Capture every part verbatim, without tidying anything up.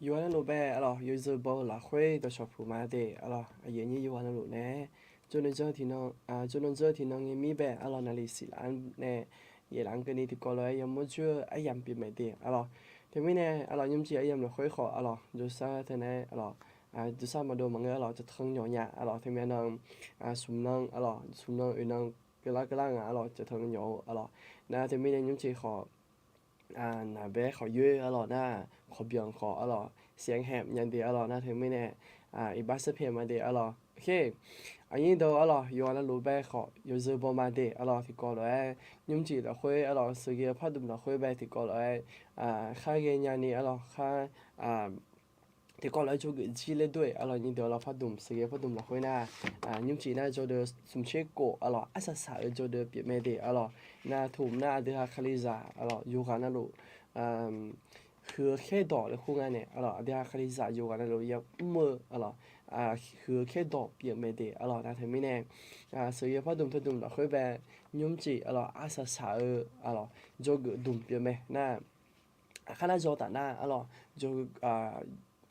Yawqghaq navluf bae arlawq, yawzeu baw-eu lafkhoer dawqcawq puq ma de arlawq. Aqyuif aqnyir yawqghaq navluf nae, jawrnan dzeur tiqnan, jawrnan dzeur tiqnan ngae mir bae arlawq, naqliq siqlaf-anr nae yaeflaf-anr keuvni tiqkawv lof-aer yamawr jur-eu aryamq pyeuf mae de arlawq. Teumirnae arlawq, nymrcif aryamq lafkhoer khawf arlawq, jawrshar teunae arlawq, jawrshar maqdov maqngeur arlawq, jawqtanq nyawq nya arlawq, teumirnae nan smq nan arlawq, smq nan oeq nan keuvlar keuvlar nga arlawq, jawqtanq nyawq-eu arlawq. Nar teumirnae nymrcif khawf naqbaer khawf yoer arlawq, nar khawqbyanq khawf arlawq, siqaer haeq nya de arlawq. Nar teumirnae iqbax saerpaeq ma de arlawq. Aqnyir deuq arlawq, yawqghaq navluf bae khawf yawzeu baw ma de arlawq. Tiqkawv lof-aer nymrcif lafkhoer arlawq, sheuqghae-eu pardmq lafkhoer bae tiqkawv lof-aer khar ghaenya ni arlawq, khar tiqkawv lof-aer jawrgeuf jir laer dur-eq arlawq. Aqnyir deuq arlawq, pardmq sheuqghae-eu pardmq lafkhoer nar, nymrcif nar jawrdeuv smq tser kof arlawq, arsaq saq-eu jawrdeuv pyeuf mae de arlawq. Nar tmq nar aqdui ha Kalizaq arlawq, yawqghaq navluf huiq-eu khaerdawq laer khoer nga nae arlawq, aqdui ha Kalizaq yawqghaq navluf yamr-eu arlawq, huiq-eu khaerdawq pyeuf mae de arlawq. Nar teumirnae sheuqghae-eu pardmq teudmq lafkhoer bae nymrcif arlawq, arsaq saq-eu arlawq, jawrgeuf dmq pyeuf mae nar, aqkar nar jawr taf nar arlawq,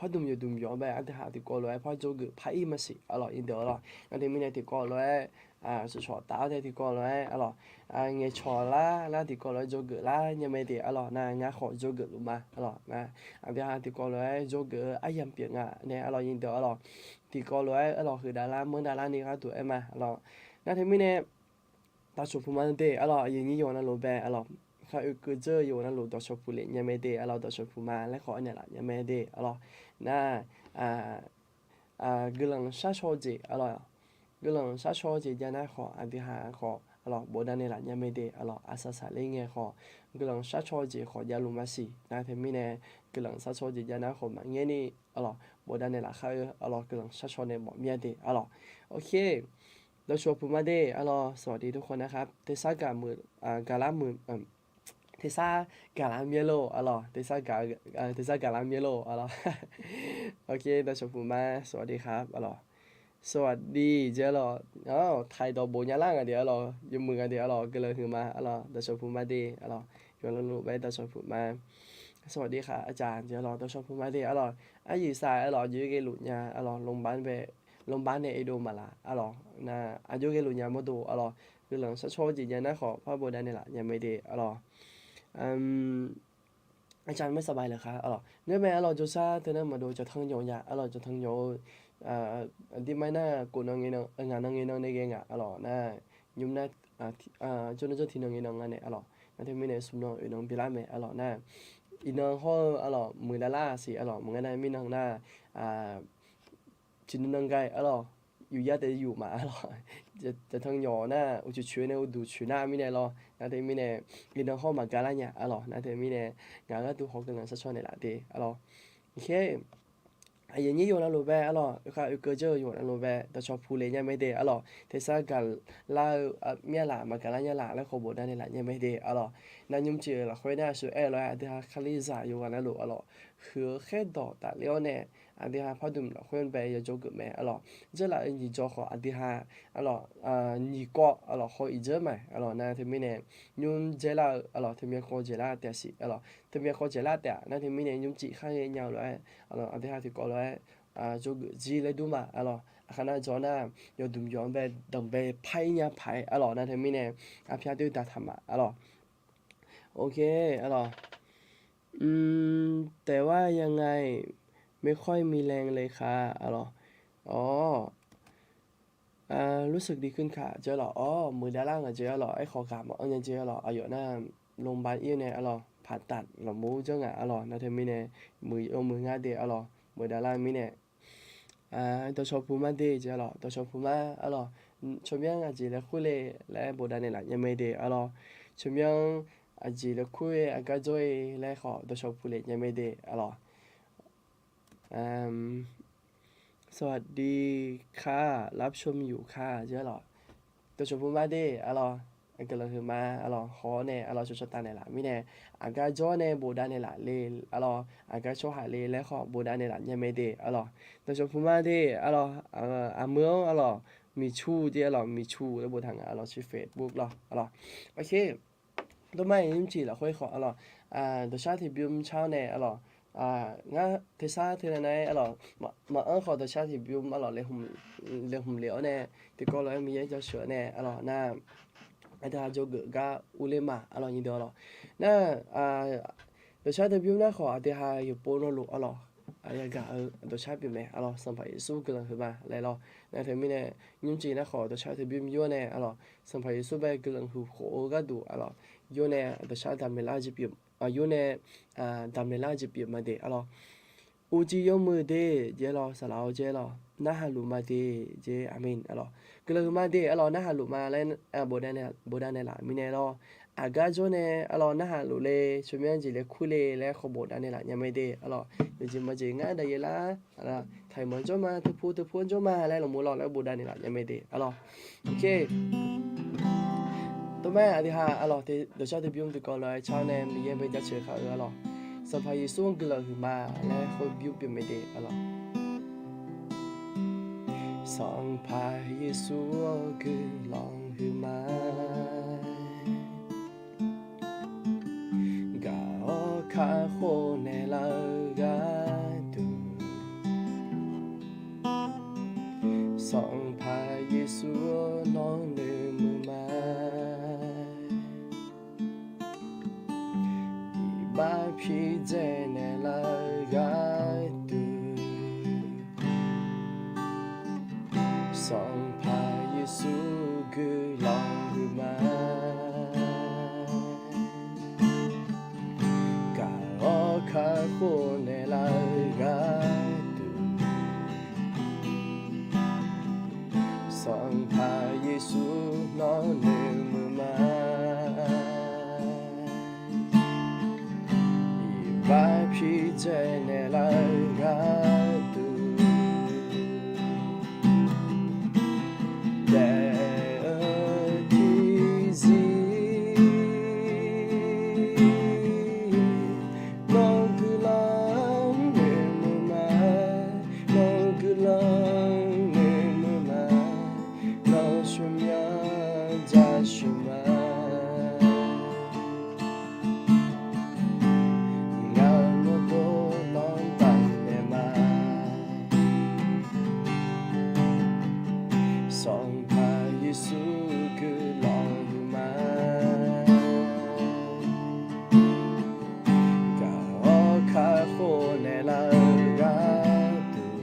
pardmq yawdmq yawq-anr bae aqdui ha tiqkawv lof-aer par jawrgeuf par-ir maqsiq arlawq. Aqnyir deuq arlawq, nar teumirnae tiqkawv lof-aer shawqshawq taf-awr nae tiqkawv lof-aer arlawq, ngaeqcawq lar nar tiqkawv lof-aer jawrgeuf lar nya mae de arlawq. Nar ngar khawf jawrgeuf luf ma arlawq. Nar aqdui ha tiqkawv lof-aer jawrgeuf-eu aryamq pyeuf nga nae arlawq. Aqnyir deuq arlawq, tiqkawv lof-aer arlawq, huiqdav lar manrdav larni gharduq aer ma arlawq. Nar teumirnae dawqcawq puq ma de arlawq, aqyuif aqnyir yawqghaq navluf bae arlawq, khar oekeuv dzeur-eu yawqghaq navluf dawqcawq puq lef nya mae de arlawq. Dawqcawq puq ma laer khawf aernaeq laf nya mae de arlawq. Nar guiqlanq shar shaw-eu jeq arlawq, guiqlanq shar shaw-eu jeq jav nar khawf aqdui ha khawf arlawq, bofdav naeqlaf nya mae de arlawq. Arsaq saq ler ngae khawf guiqlanq shar shaw-eu jeq khawf javluf maqsiq. Nar teumirnae guiqlanq shar shaw-eu jeq jav nar khawf maqngaer ni arlawq, bofdav naeqlaf khar-eu arlawq, guiqlanq shar shaw nae mawf mir-a de arlawq. Dawqcawq puq ma de arlawq, สวัสดีทุกคนนะครับ tersar gaq muiq, gaqlar muiq, tersar gaqlar myaer lor arlawq, tersar gaq, tersar gaqlar myaer lor arlawq. Dawqcawq puq ma, สวัสดีครับ arlawq. สวัสดี jeq arlawq, taiq dawq bof nya lar nga de arlawq, yawmuiq nga de arlawq, guiqlanq huiq ma arlawq. Dawqcawq puq ma de arlawq, yawqghaq navluf bae dawqcawq puq ma. สวัสดีครับอาจารย์ jeq arlawq, dawqcawq puq ma de arlawq. Aryiq saq arlawq, aqjox ghae luf nya arlawq, โรงพยาบาล nae irdov maqlaf arlawq. Nar aqjox ghae luf nya mawrdo arlawq, guiqlanq shar shaw-eu jeq jav nar khawf par bofdav naeqlaf nya mae de arlawq. อาจารย์ไม่สบายเหรอคะ arlawq, ngar mae arlawq, jawrshar teunar maqdov jawqtanq nyawq nya arlawq, jawqtanq nyawq-eu aqdirmar nar kof nan ngae nan, ngaq nan ngae nan nae ghae ngaq arlawq. Nar nymr nar jawrnan jawr tiqnan ngae nan nga nae arlawq. Nar teumirnae smq nan oeq nan byalar mae arlawq. Nar iqnan hawr-eu arlawq, muiqdav lar siq arlawq, maqngeur nar mirnan nar tiqnan nan ghae arlawq, yuf yar taef yuf ma arlawq. Jawqtanq nyawq nar uqcoeq coeq nae uqduq coeq nar mirnae lawr. Nar teumirnae iqnan hawr maqgaq lar nya arlawq. Nar teumirnae ngaq gharduq khawf guiqlanq shar shaw naeqlaf de arlawq. Aqyuif aqnyir yawqghaq navluf bae arlawq, oekeuv dzeur-eu yawqghaq navluf bae dawqcawq puq lef nya mae de arlawq. Tersar gaqlar-eu myaer laf, maqgaq lar nya laf laer khawf bofdav naeqlaf nya mae de arlawq. Nar nymrcif-euq lafkhoer nar sheuq aer-eu lof-aer aqdui ha Kalizaq yawqghaq navluf arlawq, huiq-eu khaerdawq tafler-awr nae aqdui ha pardmq lafkhoer bae yajawr geuf mae arlawq. Dzeurlaf-eu nyiq jawr khawf aqdui ha arlawq, nyiq kawv arlawq, haw-iq dzeur ma arlawq. Nar teumirnae nymr dzaerlar-eu arlawq, teumya kawv dzaeqlar taef siq arlawq, teumya kawv dzaeqlar taef-aq. Nar teumirnae nymrcif khar ghaenya-eu lof-aer arlawq, aqdui ha tiqkawv lof-aer jawrgeuf jir laer dur ma arlawq. Aqkar nar jawr nar yawqdmq yawq-anr bae danqbae par-ir nya paq-aer arlawq. Nar teumirnae arpyar doer daqtaq ma arlawq. โอเค arlawq. แต่ว่ายังไงไม่ค่อยมีแรงเลยค่ะ arlawq. Awr, รู้สึกดีขึ้นค่ะ jeq arlawq. Awr, muiqdav lar ngaq jeq arlawq, aerkhawf ghaq maqanr nya jeq arlawq. Aqyawf nar โรงพยาบาล ir nae arlawq, ผ่าตัด lawqmur janr ngaq arlawq. Nar teumirnae muiq yawmuiq ngar de arlawq, muiqdav lar mirnae dawqcawq puq ma de jeq arlawq, dawqcawq puq ma arlawq. Tsawrmyanr aqjeq laer kur le laer bofdav naeqlaf nya mae de arlawq. Tsawrmyanr aqjeq laer kur-eu aqgar jawr-e laer khawf dawqcawq puq lef nya mae de arlawq. สวัสดีค่ะ รับชมอยู่ค่ะ jeq arlawq. Dawqcawq puq ma de arlawq. Guiqlanq huiq ma arlawq. Haw-awr nae arlawq, shawq shawq taf naeqlaf mirnae aqgar jawr nae bofdav naeqlaf le arlawq, aqgar tsawrhaq le laer khawf bofdav naeqlaf nya mae de arlawq. Dawqcawq puq ma de arlawq. Aqmui-anr arlawq, miqcu de arlawq, miqcu laer boftaq nga arlawq, ชื่อ Facebook lawr arlawq. โอเค Dormar-iq nymrcif lafkhoer khawf arlawq, dawqshar tiqbymr car-awr nae arlawq, Ngar tersar teunav nar-aer arlawq, maqanr khawf dawqshar tiqbymr arlawq, laeqhmq lef-awr nae tiqkawv lof-aer Miqyaer jaceuq-awr nae arlawq nar, aqdui-aq jawrgeuf gar urler ma arlawq, nyir deuq arlawq. Nar, dawqshar tiqbymr nar khawf aqdui-aq yawqpov nawr luf arlawq, yagaq-eu dawqshar pyeuf mae arlawq, Sanqpaq Yeqsur guiqlanq huiq ma laer lawr. Nar teumirnae, nymrjeq nar khawf dawqshar tiqbymr yur-awr nae arlawq, Sanqpaq Yeqsur bae guiqlanq huiq khof-eu gharduq arlawq, yur nae dawqshar daqmaeq lar jeq pyeuf, yur nae daqmaeq lar jeq pyeuf ma de arlawq. Uqcif yawmuiq de jeq arlawq, saqlaq-awr jeq arlawq, narhaq luf ma de jeq, aqmeq arlawq. Guiqlanq huiq ma de arlawq, narhaq luf ma laer bofdav naeqlaf mirnae lawr. Aqgar jawr nae arlawq, narhaq luf le, tsawrmyanr jeq le kur le laer khawf bofdav naeqlaf nya mae de arlawq. Yawjeq maqjeq ngar daqyaeq lar, taqyuif maqjawr ma, teupu teupu-anr jawr ma laer lawqmur lawr laer bofdav naeqlaf nya mae de arlawq. Tov mae, aqdui-aq arlawq, dawqshar tiqbymr tiqkawv lof-aer car-awr nae Miqyaer bae jaceuq kar-eu arlawq, Sanqpaq Yeqsur-anr guiqlanq huiq ma laer khoer bymr pyeuf mae de arlawq. Sanqpaq Yeqsur-anr guiqlanq huiq ma. Gaq-awr kakhof naeqlaf-eu gharduq, Sanqpaq Yeqsur nawr noeqmuiq ma. Iqbax pidzae naeqlaf-eu gharduq, Sanqpaq Yeqsur guiqlanq huiq ma. Gaq-awr kakhof naeqlaf-eu gharduq, Sanqpaq Yeqsur nawr noeqmuiq ma. Iqbax pidzae naeqlaf-eu gharduq, daef-eu tiqzir, nawr guiqlanq noeqmuiq ma, nawr guiqlanq noeqmuiq ma, nawr tsawrmyanr jaceuq ma. Ngaq-euq mawrdo nawr tafnaeq ma. Sanqpaq Yeqsur guiqlanq huiq ma. Gaq-awr kakhof naeqlaf-eu gharduq,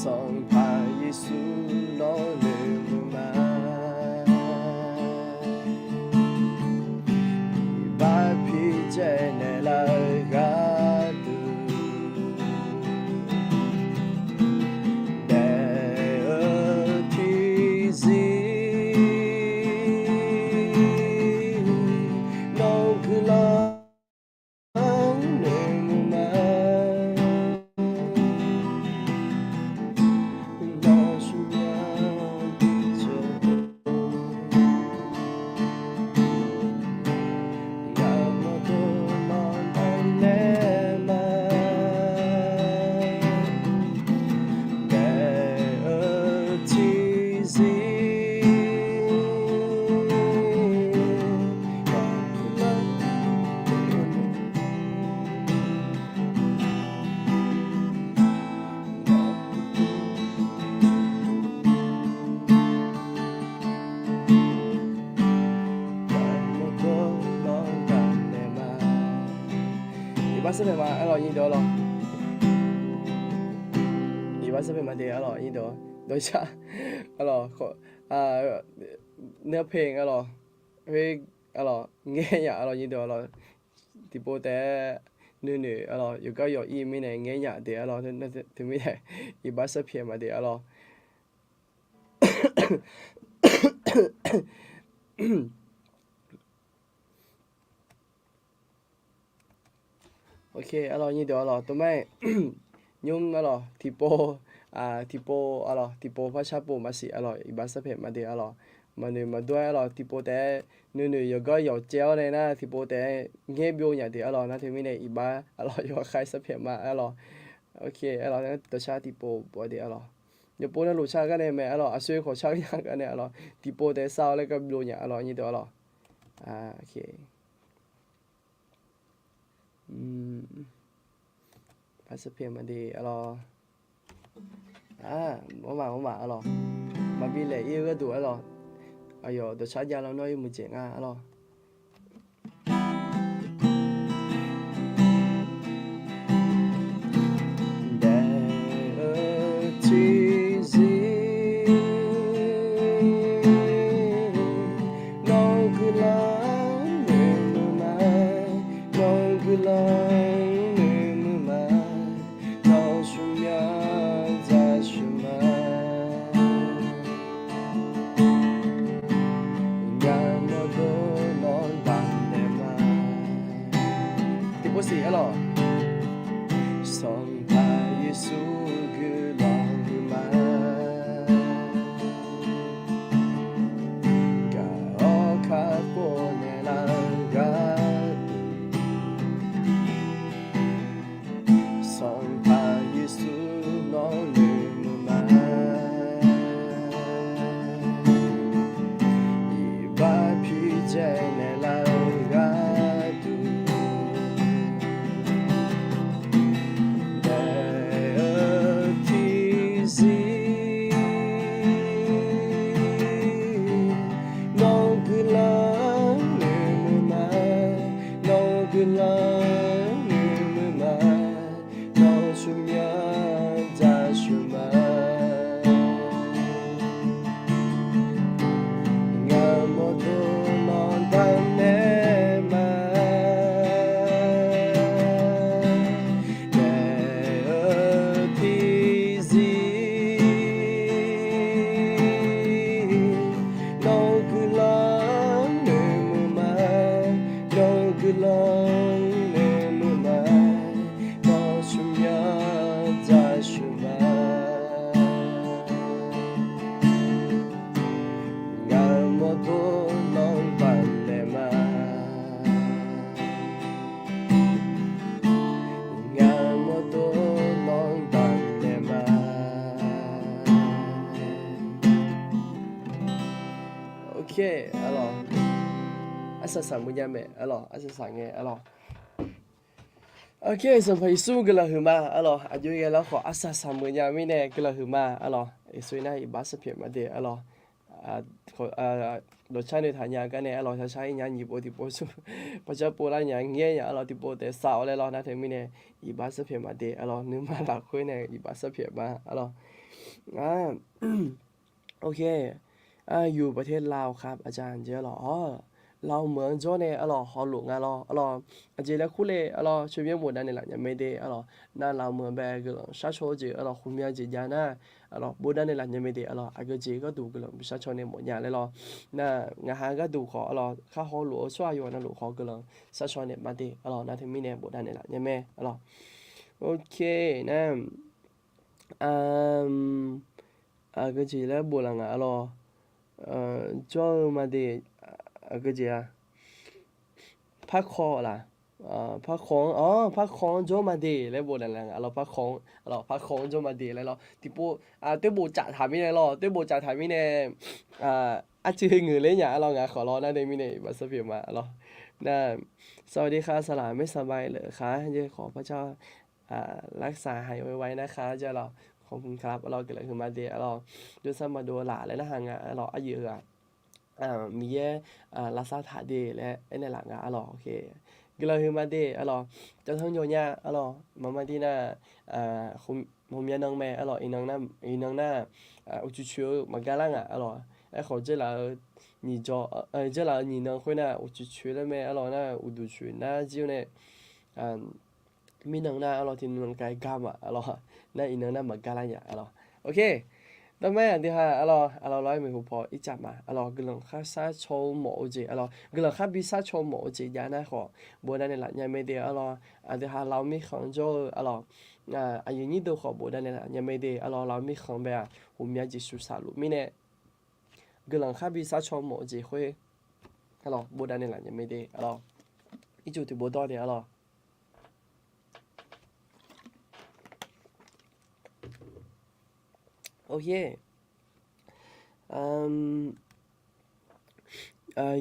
Sanqpaq Yeqsur nawr noeqmuiq ma. Iqbax pidzae naeqlaf-eu gharduq, daef-eu tiqzir, nawr guiqlanq noeqmuiq ma. Nawr tsawrmyanr jaceuq, ngaq-euq mawrdo nawr tafnaeq ma. Daef-eu tiqzir, Iqbax sarpaeq ma arlawq, nyir deuq arlawq. Iqbax sarpaeq ma de arlawq, nyir deuq. Dawqshar arlawq, เนื้อเพลง arlawq, khoer arlawq ngaer nya arlawq, nyir deuq arlawq. Tiqpov taef-aer nuinoeq arlawq, yawqgar yawq ir mirnae ngaer nya de arlawq. Teumirnae iqbax sarpaeq ma de arlawq. Ok arlawq, nyir deuq arlawq, tov mae. Nymr arlawq, tiqpov, tiqpov arlawq, tiqpov par shar pov maqsiq arlawq, iqbax sarpaeq ma de arlawq. Maqnoeq maqdawr-aer arlawq, tiqpov taef-aer nuinoeq yawqgar yawq caev-awr nae nar tiqpov taef-aer ngaer byov nya de arlawq. Nar teumirnae iqbax arlawq yawkhav sarpaeq ma arlawq. Ok arlawq, dawqshar tiqpov pov de arlawq. Yawqpov nar lof shar gar nae mae arlawq, aqsoer khawf shar gar nae arlawq, tiqpov taef-aer sar-awr laer gar byov nya arlawq, nyir deuq arlawq. Ok. Iqbax sarpyaeq maqde arlawr. Ar, mawrmaf mawrmaf arlawr. Maqbi laef ir-eu gharduq arlawr. Aqyawf dawqcar jav lawnmr ir muiqdzaeq nga arlawr. Daef-eu tiqzir, nawr guiqlanq noeqmuiq ma, nawr guiqlanq noeqmuiq ma, nawr smrmyanr dzaqshuq ma. Ngamawr dov nawr daqnaeq ma. Tiqpov siq arlawr. Sanqpaq Yeqsur guiqlanq huiq ma. Gaq-awr kakhof naeqlaf-eu gharduq, Sanqpaq Yeqsur nawr noeqmuiq ma. Iqbax pirdzae naeqlaf-eu gharduq, daef-eu tiqzir, nawr guiqlanq noeqmuiq ma, nawr guiqlanq noeqmuiq ma, nawr smrmyanr dzaqshuq ma. Ngamawr dov nawr daqnaeq ma. Daef-eu tiqzir, nawr guiqlanq noeqmuiq ma, nawr guiqlanq noeqmuiq ma, nawr smrmyanr dzaqshuq ma. Ngamawr dov nawr daqnaeq ma. Ngamawr dov nawr daqnaeq ma. Ok, arlawr. Arsaq saq meuq nya mae arlawr, arsaq saq ngae arlawr. Ok, Sanqpaq Yeqsur guiqlanq huiq ma arlawr. Aqjox ghae lar khawf arsaq saq meuq nya mirnae guiqlanq huiq ma arlawr. Yeqsur nar iqbax sarpyaeq maqde arlawr. Dawqcar noeqtaq nya gar nae arlawr, shar shar-ir nya nyiq pov tiqpov smr, paqcar pov lar nya ngaer nya arlawr, tiqpov taef saq-awr laer lawr. Nar teumirnae iqbax sarpyaeq maqde arlawr, nuima lafkhoer nae iqbax sarpyaeq ma arlawr. Ok, yur ประเทศลาวครับอาจารย์ jeq arlawr. Lawq meuq-anr jawr nae arlawr hawluf nga lawr arlawr. Aqjeq laer kur le arlawr, ทะเบียน bofdav naeqlaf nya mae de arlawr. Nar lawq meuq bae guiqlanq sharcaw-eu jeq arlawr, khmqmya jeq jav nar arlawr, bofdav naeqlaf nya mae de arlawr. Aqgeu jeq gharduq guiqlanq bi sharcaw nae mawf nya laer lawr. Nar ngaq ha gharduq khawf arlawr, khar hawluf-eu tsawrhaq yawqha navluf khawf guiqlanq sharcaw naeq ma de arlawr. Nar teumirnae bofdav naeqlaf nya mae arlawr. Ok, nar aqgeu jeq laer boflaf nga arlawr. Jawr-eu ma de, aqgeu jeq-a, parkawv laf, parkawv-anr, parkawv-anr jawr ma de laer boflaf nga arlawr, parkawv-anr, arlawr parkawv-anr jawr ma de laer lawr. Tiqpov toerbof caf taq mirnae lawr, toerbof caf taq mirnae arcuiv ngeuq ler nya arlawr, ngaq khawf lawr. Nar teumirnae iqbax sarpyaeq ma arlawr. Nar สวัสดีค่ะ สลาไม่สบายเลยค่ะ jeq khawf par car รักษาหายไวๆนะคะ jeq arlawr. Khawf mq kaq laf arlawr, guiqlanq huiq ma de arlawr. Jawrsar maqdov laf laer narhaq nga arlawr, aryuif-eu-aq Miqyaer lavsav taq de laer aernaeq laf nga arlawr. Guiqlanq huiq ma de arlawr. Cawtanr jawr nya arlawr, maqma dir nar, hawmya nan mae arlawr, iqnan nar uqcif coeq-eu maqgar lar nga arlawr. Aerkhawf, dzeurlaf-eu nyiq jawr, dzeurlaf-eu nyiq nan khoer nar uqcif coeq laer mae arlawr, nar uqduq coeq nar jir-awr nae mirnan nar arlawr, tiqnan kae gar ma arlawr, nar iqnan nar maqgar lar nya arlawr. Ok, dawrmaer aqdui ha arlawr, arlawr lawr-aer maeqhu paw ircaf ma arlawr, guiqlanq khar sharcaw mawf-eu jeq arlawr, guiqlanq khar bi sharcaw mawf-eu jeq jav nar khawf, bofdav naeqlaf nya mae de arlawr. Aqdui ha lawq mirkhanq jawr-eu arlawr, aqyuif nyir deuq khawf bofdav naeqlaf nya mae de arlawr, lawq mirkhanq bae-aq, ghawqmya jeq shuqsaq luf mirnae guiqlanq khar bi sharcaw mawf-eu jeq khoer arlawr, bofdav naeqlaf nya mae de arlawr. Ircuf tiqpov dawr de arlawr. Ok,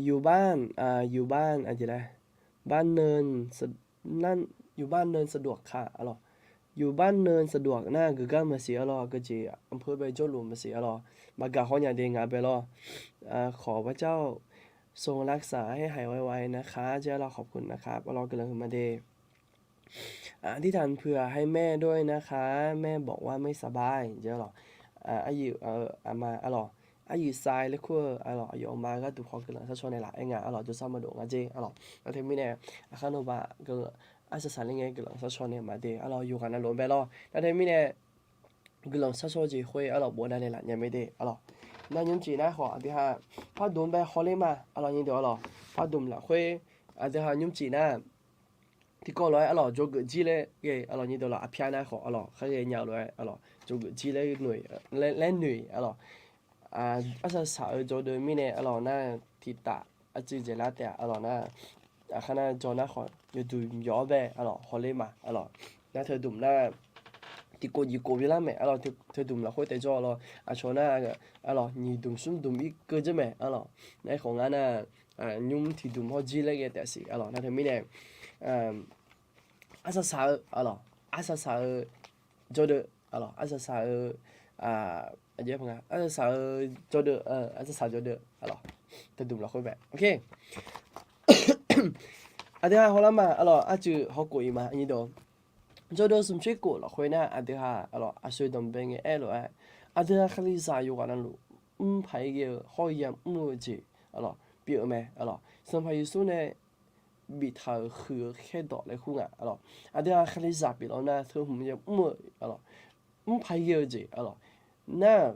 อยู่บ้าน อยู่บ้าน aqjeq laer, บ้านเนิน อยู่บ้านเนินสะดวกค่ะ arlawr. อยู่บ้านเนินสะดวก nar guiqgar maqsiq arlawr, aqgeujeq anpeu bae jawrluf maqsiq arlawr. Maqgaq haw nya de ngaq bae lawr. ขอพระเจ้าทรงรักษา ให้หายไวๆ นะคะ jeq arlawr, ขอบคุณนะครับ arlawr, guiqlanq huiqma de. อธิษฐานเผื่อให้แม่ด้วยนะคะ แม่บอกว่าไม่สบาย jeq arlawr. Aqyuif aqma arlawr, aqyuif sai laer kur-eu arlawr, aqyawf aqma gharduq khawf guiqlanq sharcaw naeqlaf-aer nga arlawr, jawrsar maqdov nga jeq arlawr. Nar teumirnae aqkar nawba arsaq saqler ngae guiqlanq sharcaw naeq maqde arlawr, yawqghaq navluf-anr bae lawr. Nar teumirnae guiqlanq sharcaw jeq khoer arlawr, bofdav naeqlaf nya mae de arlawr. Nar nymrcif nar khawf aqdui ha pardmq bae hawler ma arlawr, nyir deuq arlawr. Pardmq lafkhoer aqdui ha nymrcif nar tiqkawv lof-aer arlawr, jawrgeuf jir laer ghae arlawr, nyir deuq arlawr, aqpyar nar khawf arlawr, khar ghae nya-eu lof-aer arlawr, jawrgeuf jir laer noeq, laer noeq arlawr. Arsaq saq-eu jawrdeuv mirnae arlawr nar, tiqtaf arcuiv dzaeqlar taef-a arlawr nar, aqkhar nar jawr nar khawf yawduq yawq-awr bae arlawr hawler ma arlawr. Nar teudmq nar tiqkhof nyiq khof byalar mae arlawr, teudmq lafkhoer taef jawr arlawr, aqcawq nar arlawr nyiq dmq smr dmq irkeuv jeur mae arlawr. Nar aerkhawf ngar nar nymr tiqdmq hawr jir laer ghae taef siq arlawr. Nar teumirnae arsaq saq-eu arlawr, arsaq saq-eu jawrdeuv arlawr, arsaq saq-eu, arsaq saq-eu jawrdeuv, arsaq saq jawrdeuv arlawr, teudmq lafkhoer bae. Aqdui ha hawlar ma arlawr, arcuiv hawkhof-iq ma nyir deuq. Jawrdeuv smq tser khof lafkhoer nar aqdui ha arlawr, aqsoeq danqbae ngae aer lof-aer, aqdui ha Kalizaq yawqghaq navluf mr paq-aer ghae-eu hawr yamr-eu jeq arlawr pyeuf-eu mae arlawr. Sanqpaq Yeqsur nae biftaq-euq huiq-eu khaerdawq laer kur nga arlawr. Aqdui ha Kalizaq pyeuflar nar teu hmq yamr-eu arlawr, mr paq-aer ghae-eu jeq arlawr nar,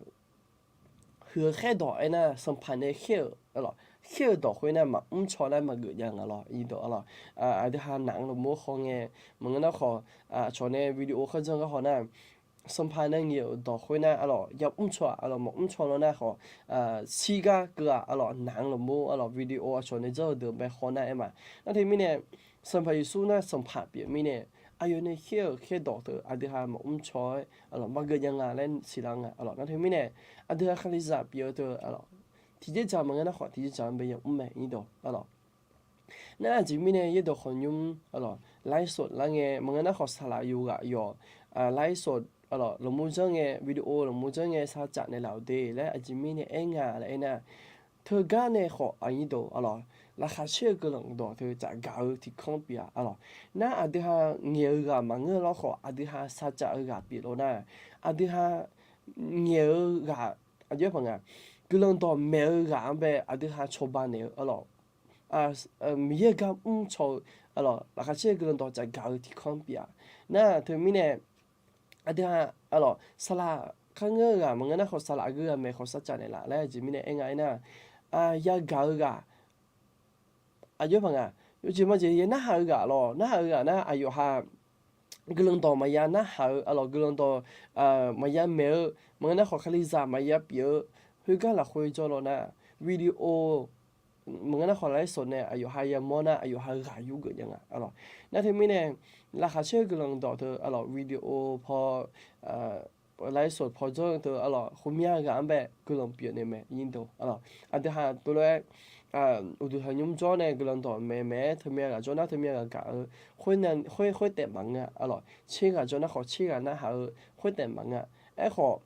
huiq-eu khaerdawq aernar, sanqpaq nae khaer-euq arlawr, khaer-eu dawq khoernar maqmr caw nar maqgeuf nya nga lawr, irdawq arlawr. Aqdui ha naq-anr lafmur khaw ngae, maqngeur nar khawf aqcawq nae video kharjan gar haw nar, sanqpaq nae ngaeq-euq dawq khoernar arlawr yamr caw-aq arlawr, maqmr caw lar nar khawf, shirgar keuv-aq arlawr, naq-anr lafmur arlawr video aqcawq nae janr-eu deuq bae haw nar aer ma. Nar teumirnae Sanqpaq Yeqsur nar sanqpaq pyeuf mirnae, aqyawf nae khaer-euq khaerdawq teu aqdui ha maqmr caw-aer arlawr maqgeuf nya nga laer siqlar nga arlawr. Nar teumirnae aqdui ha Kalizaq pyeuf-eu teu arlawr, tiqjeqjaq maqngeur nar khawf tiqjeqjaq-anr bae yamr mae irdawq arlawr. Nar aqjeq mirnae yaerdawq khawf nymr arlawr, ไลฟ์สด lar ngae maqngeur nar khawf saqlaq yawqghaq yawq, ไลฟ์สด arlawr lafmur janr ngae, video lafmur janr ngae sarcaf naeqlaf-euq de laer aqjeq mirnae aer nga laer aernar, teugar nae khawf aqnyir deuq arlawr, laqkhaq caer-eu guiqlanq dawq teu cafgaq-eu tiqkanr pyeuf-a arlawr. Nar aqdui ha ngaeq-eu ghaq maqngeur lar khawf aqdui ha sarcaf-eu ghaq pyeuf lawr nar, aqdui ha ngaeq-eu ghaq aqjox-aer paq nga, guiqlanq dawq maeq-eu ghaq-anr bae aqdui ha cawba naeq-eu arlawr, Miqyaer gar mr caw-eu arlawr, laqkhaq caer-eu guiqlanq dawq cafgaq-eu tiqkanr pyeuf-a. Nar teumirnae aqdui ha arlawr saqlaq kharngeur-eu ghaq maqngeur nar khawf, saqlaq geughaq maeq khawf sarcaf naeqlaf laer aqjeq mirnae aer nga aernar, yagaq-eu ghaq aqjox-aer paq nga, yawjeq majeq ya narhaq-eu ghaq lawr, narhaq-eu ghaq nar aqyawf ha guiqlanq dawq maqya narhaq-eu arlawr, guiqlanq dawq maqya maeq-eu maqngeur nar khawf, Kalizaq maqya pyeuf-eu khoergar lafkhoer jawr lawr nar, video maqngeur nar khawf ไลฟ์สด nae aqyawf ha yamawr nar aqyawf ha ghaq yurgeuf nya nga arlawr. Nar teumirnae laqkhaq caer-eu guiqlanq dawq teu arlawr video paw ไลฟ์สด paw jawr-eu teu arlawr, khoermya ghaq-anr bae guiqlanq pyeuf naeq mae irdawq arlawr. Aqdui ha tov lof-aer uqduq tanqnymr jawr nae guiqlanq dawq maeq maeq-aer teumya ghaq jawr nar teumya ghaq gaq-eu khoer taef maqngeur arlawr, tser ghaq jawr nar khawf tser ghaq narhaq-eu khoer taef maqngeur. Aerkhawf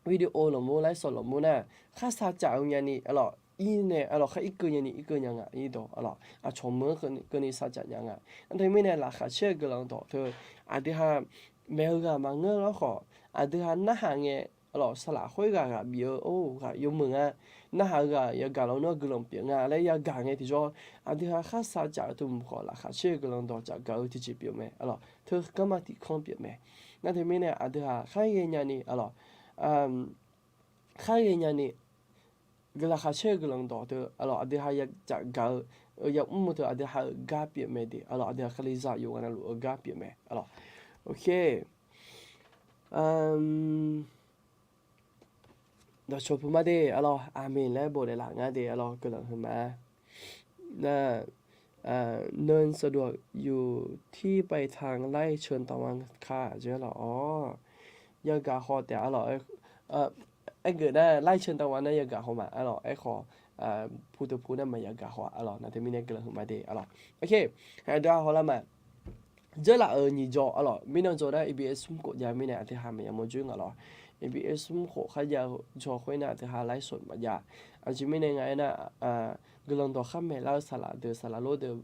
video lafmur ไลฟ์สด lafmur nar kharsav caf-eu nyani arlawr, ir nae arlawr khar irkeuv nyani irkeuv nya nga irdawq arlawr, aqcawq meuq-anr keuvni sarcaf nya nga. Nar teumirnae laqkhaq caer-eu guiqlanq dawq teu aqdui ha maeq-eu ghaq maqngeur lar khawf, aqdui ha narhaq ngae arlawr saqlaq khoerghaq ghaq bif-eu or ghaq yawmuiq nga, narhaq-eu ghaq yagaq lawr nar guiqlanq pyeuf nga laer yagaq ngae tiqjawr, aqdui ha kharsav caf-eu teu mq khawf laqkhaq caer-eu guiqlanq dawq cafgaq-eu tiqjeq pyeuf mae arlawr, teu garma tiqkanr pyeuf mae. Nar teumirnae aqdui ha khar ghae nyani arlawr, khar ghae nyani laqkhaq caer-eu guiqlanq dawq teu arlawr aqdui ha yacaf gaq-eu yamr-eu teu aqdui ha-euq gar pyeuf mae de arlawr, aqdui ha Kalizaq yawqghaq navluf-eu gar pyeuf mae arlawr. Dawqcawq puq ma de arlawr, aqmeq laer bof daef laf nga de arlawr, guiqlanq huiqma. Nar เนินสะดวก อยู่ที่ปลายทาง ไล่เชิญตะวันค่ะ jeq arlawr-awr, yagaq haw taef arlawr. Aergeuf nar ไล่เชิญตะวัน nar yagaq haw ma arlawr, aerkhawf puq teu puq nar maq yagaq haw arlawr. Nar teumirnae guiqlanq huiqma de arlawr. Aqdui ha hawlar ma. dzeurlaf-euq nyiq jawr arlawq, mirnan jawr nar iqbir smr khof jav mirnae aqdui ha maqya mawrjoer nga lawq. Iqbir smr khof kharjav-eu jawr khoer nar aqdui ha ไลฟ์สด maqjav. Aqjeq mirnae nga aernar, guiqlanq dawq khar maeqlar-eu saqlaq deuq saqlaq lor deuq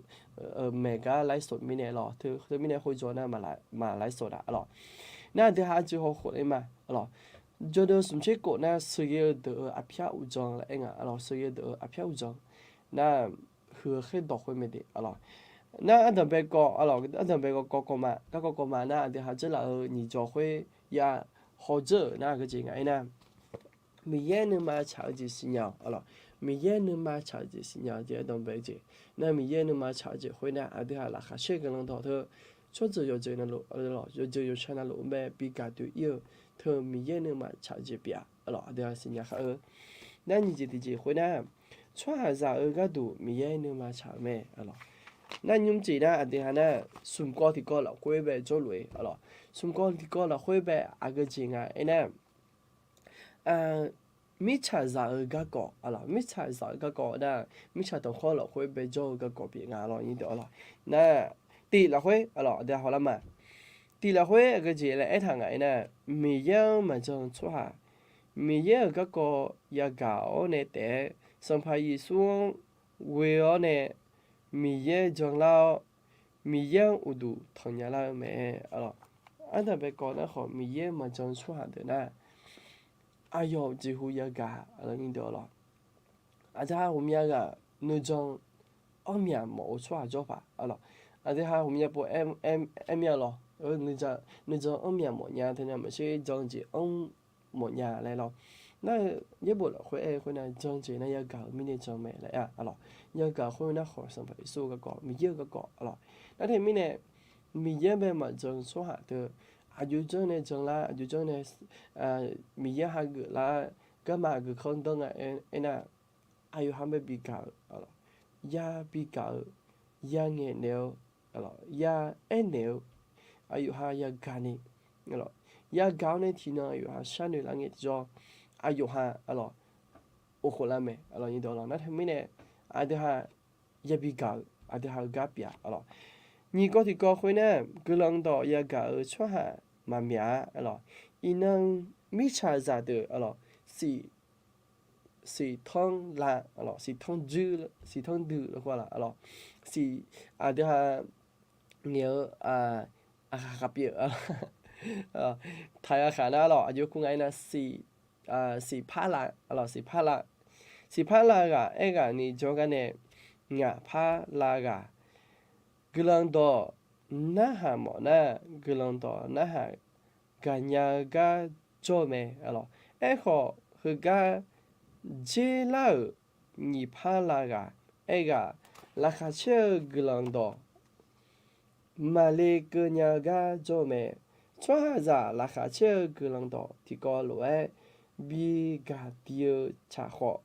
maeq gar ไลฟ์สด mirnae lawq. Teu mirnae khoer jawr nar maq ไลฟ์สด a arlawq. Nar aqdui ha aqjeq haw khof le ma arlawq. Jawrdeuv smq tser khof nar sheuqghae-eu deuq-euq aqpyar uqdzan laer aer nga arlawq. Sheuqghae-eu deuq-euq aqpyar uqdzan nar huiq-eu khaerdawq khoer mae de arlawq. Nar ardanqbae kawv arlawq, ardanqbae kawv kawv kawv ma, garkawv kawv ma nar aqdui ha dzeurlaf-euq nyiq jawr khoer ya hawdzeur-euq nar aqgeu jeq nga aernar, Miqyaer nuima tsaq-eu jeq siqnya-awq arlawq. Miqyaer nuima tsaq-eu jeq siqnya-eu jeq ardanqbae jeq. Nar Miqyaer nuima tsaq-eu jeq khoer nar aqdui ha laqkhaq caer-eu guiqlanq dawq teu tsawrjeuq yawqjeuq navluf, yawqjeuq yawqsha navluf-eu mae bi gaq doe-ir-eu teu Miqyaer nuima tsaq-eu jeq pyeuf-a arlawq. Aqdui ha siqnya khar-eu nar nyiq jeq tiqjeq khoer nar, tsawrhaqzaq-euq gharduq Miqyaer nuima tsaq-eu mae arlawq. Nar nymr jeq nar aqdui ha nar smq kawv tiqkawv lafkhoer bae jawrluf-eu arlawq. Smq kawv tiqkawv lafkhoer bae aqgeu jeq nga aernar, mirtsaqzaq-euq garkawv arlawq. Mirtsaqzaq-euq garkawv nar mirtsaq tanqkhawr lafkhoer bae jawr-eu garkawv pyeuf nga lawq. Nar tiq lafkhoer arlawq aqdui ha hawlar ma. Tiq lafkhoer aqgeu jeq laer aertaq nga aernar, Miqyaer-anr maqjan-eu tsawrhaq Miqyaer-euq garkawv yagaq-awr nae taef-aer Sanqpaq Yeqsur-anr ghoe-awr nae Miqyaer janlar-awr Miqyaer-anr uqduq tanqnya lar-eu mae arlawq. Ardanqbae kawv nar khawf Miqyaer maqjan-eu tsawrhaq deuq nar aqyawf jeqhu yagaq arlawq. Aqdui ha ghawqmya ghaq nuijan anrmyaq mawf-eu tsawrhaq jawr paq arlawq. Aqdui ha ghawqmya pov aer mir-a lawq. Nuijan anrmyaq mawf nya teunae maqtser jan-eu jeq anr mawf nya laer lawq. Nar-eu yaerbof lafkhoer aer-eu khoer nar jan-eu jeq nar yagaq-euq mirnae jan mae laer arlawq. Yagaq khoer nar khawf Sanqpaq Yeqsur-eu garkawv Miqyaer-eu garkawv arlawq. Nar teumirnae Miqyaer bae maqjan-eu tsawrhaq teu aqjox janr nae janlar aqjox janr nae Miqyaer hageuf lar garma aqgeu kanr danr nga aernar, aqyawf ha bae bigaq-eu, ya bigaq-eu, ya ngaeqnaeq-eu, ya aernaeq-eu, aqyawf ha yagaq ni, yagaq-awr nae tiqnan aqyawf ha sharnoeq lar ngae tiqjawr, aqyawf ha arlawq, of khof lar mae arlawq. Nar teumirnae aqdui ha yabi gaq-eu aqdui ha-eu gar pyeuf-a arlawq. Nyiq kawv tiqkawv khoer nar guiqlanq dawq yagaq-euq tsawrhaq maqmyaq-a arlawq. Iqnan mirtsaqzaq deuq arlawq, siq siqtanr la, siqtanr dui, siqtanr dui lafkhoer laf arlawq. Siq aqdui ha ngaeq-eu aqkhaq khaq pyeuf, taq-eu aqkhaq nar arlawq aqjox kur nga aernar, siq siqpar la, siqpar la, siqpar la ghaq aerghaq ni jawrgar nae ngaq par la ghaq guiqlanq dawq narhaq mawf nar guiqlanq dawq narhaq gaqnya-eu gar jawr-eu mae arlawq. Aerkhawf heugar dzer lar-euq nyiqpar la ghaq aerghaq laqkhaq caer-eu guiqlanq dawq maqle keuv nya-eu gar jawr-eu mae. Tsawrhaqzaq laqkhaq caer-eu guiqlanq dawq tiqkawv lof-aer bi gaqdi-eu tsaq khawf,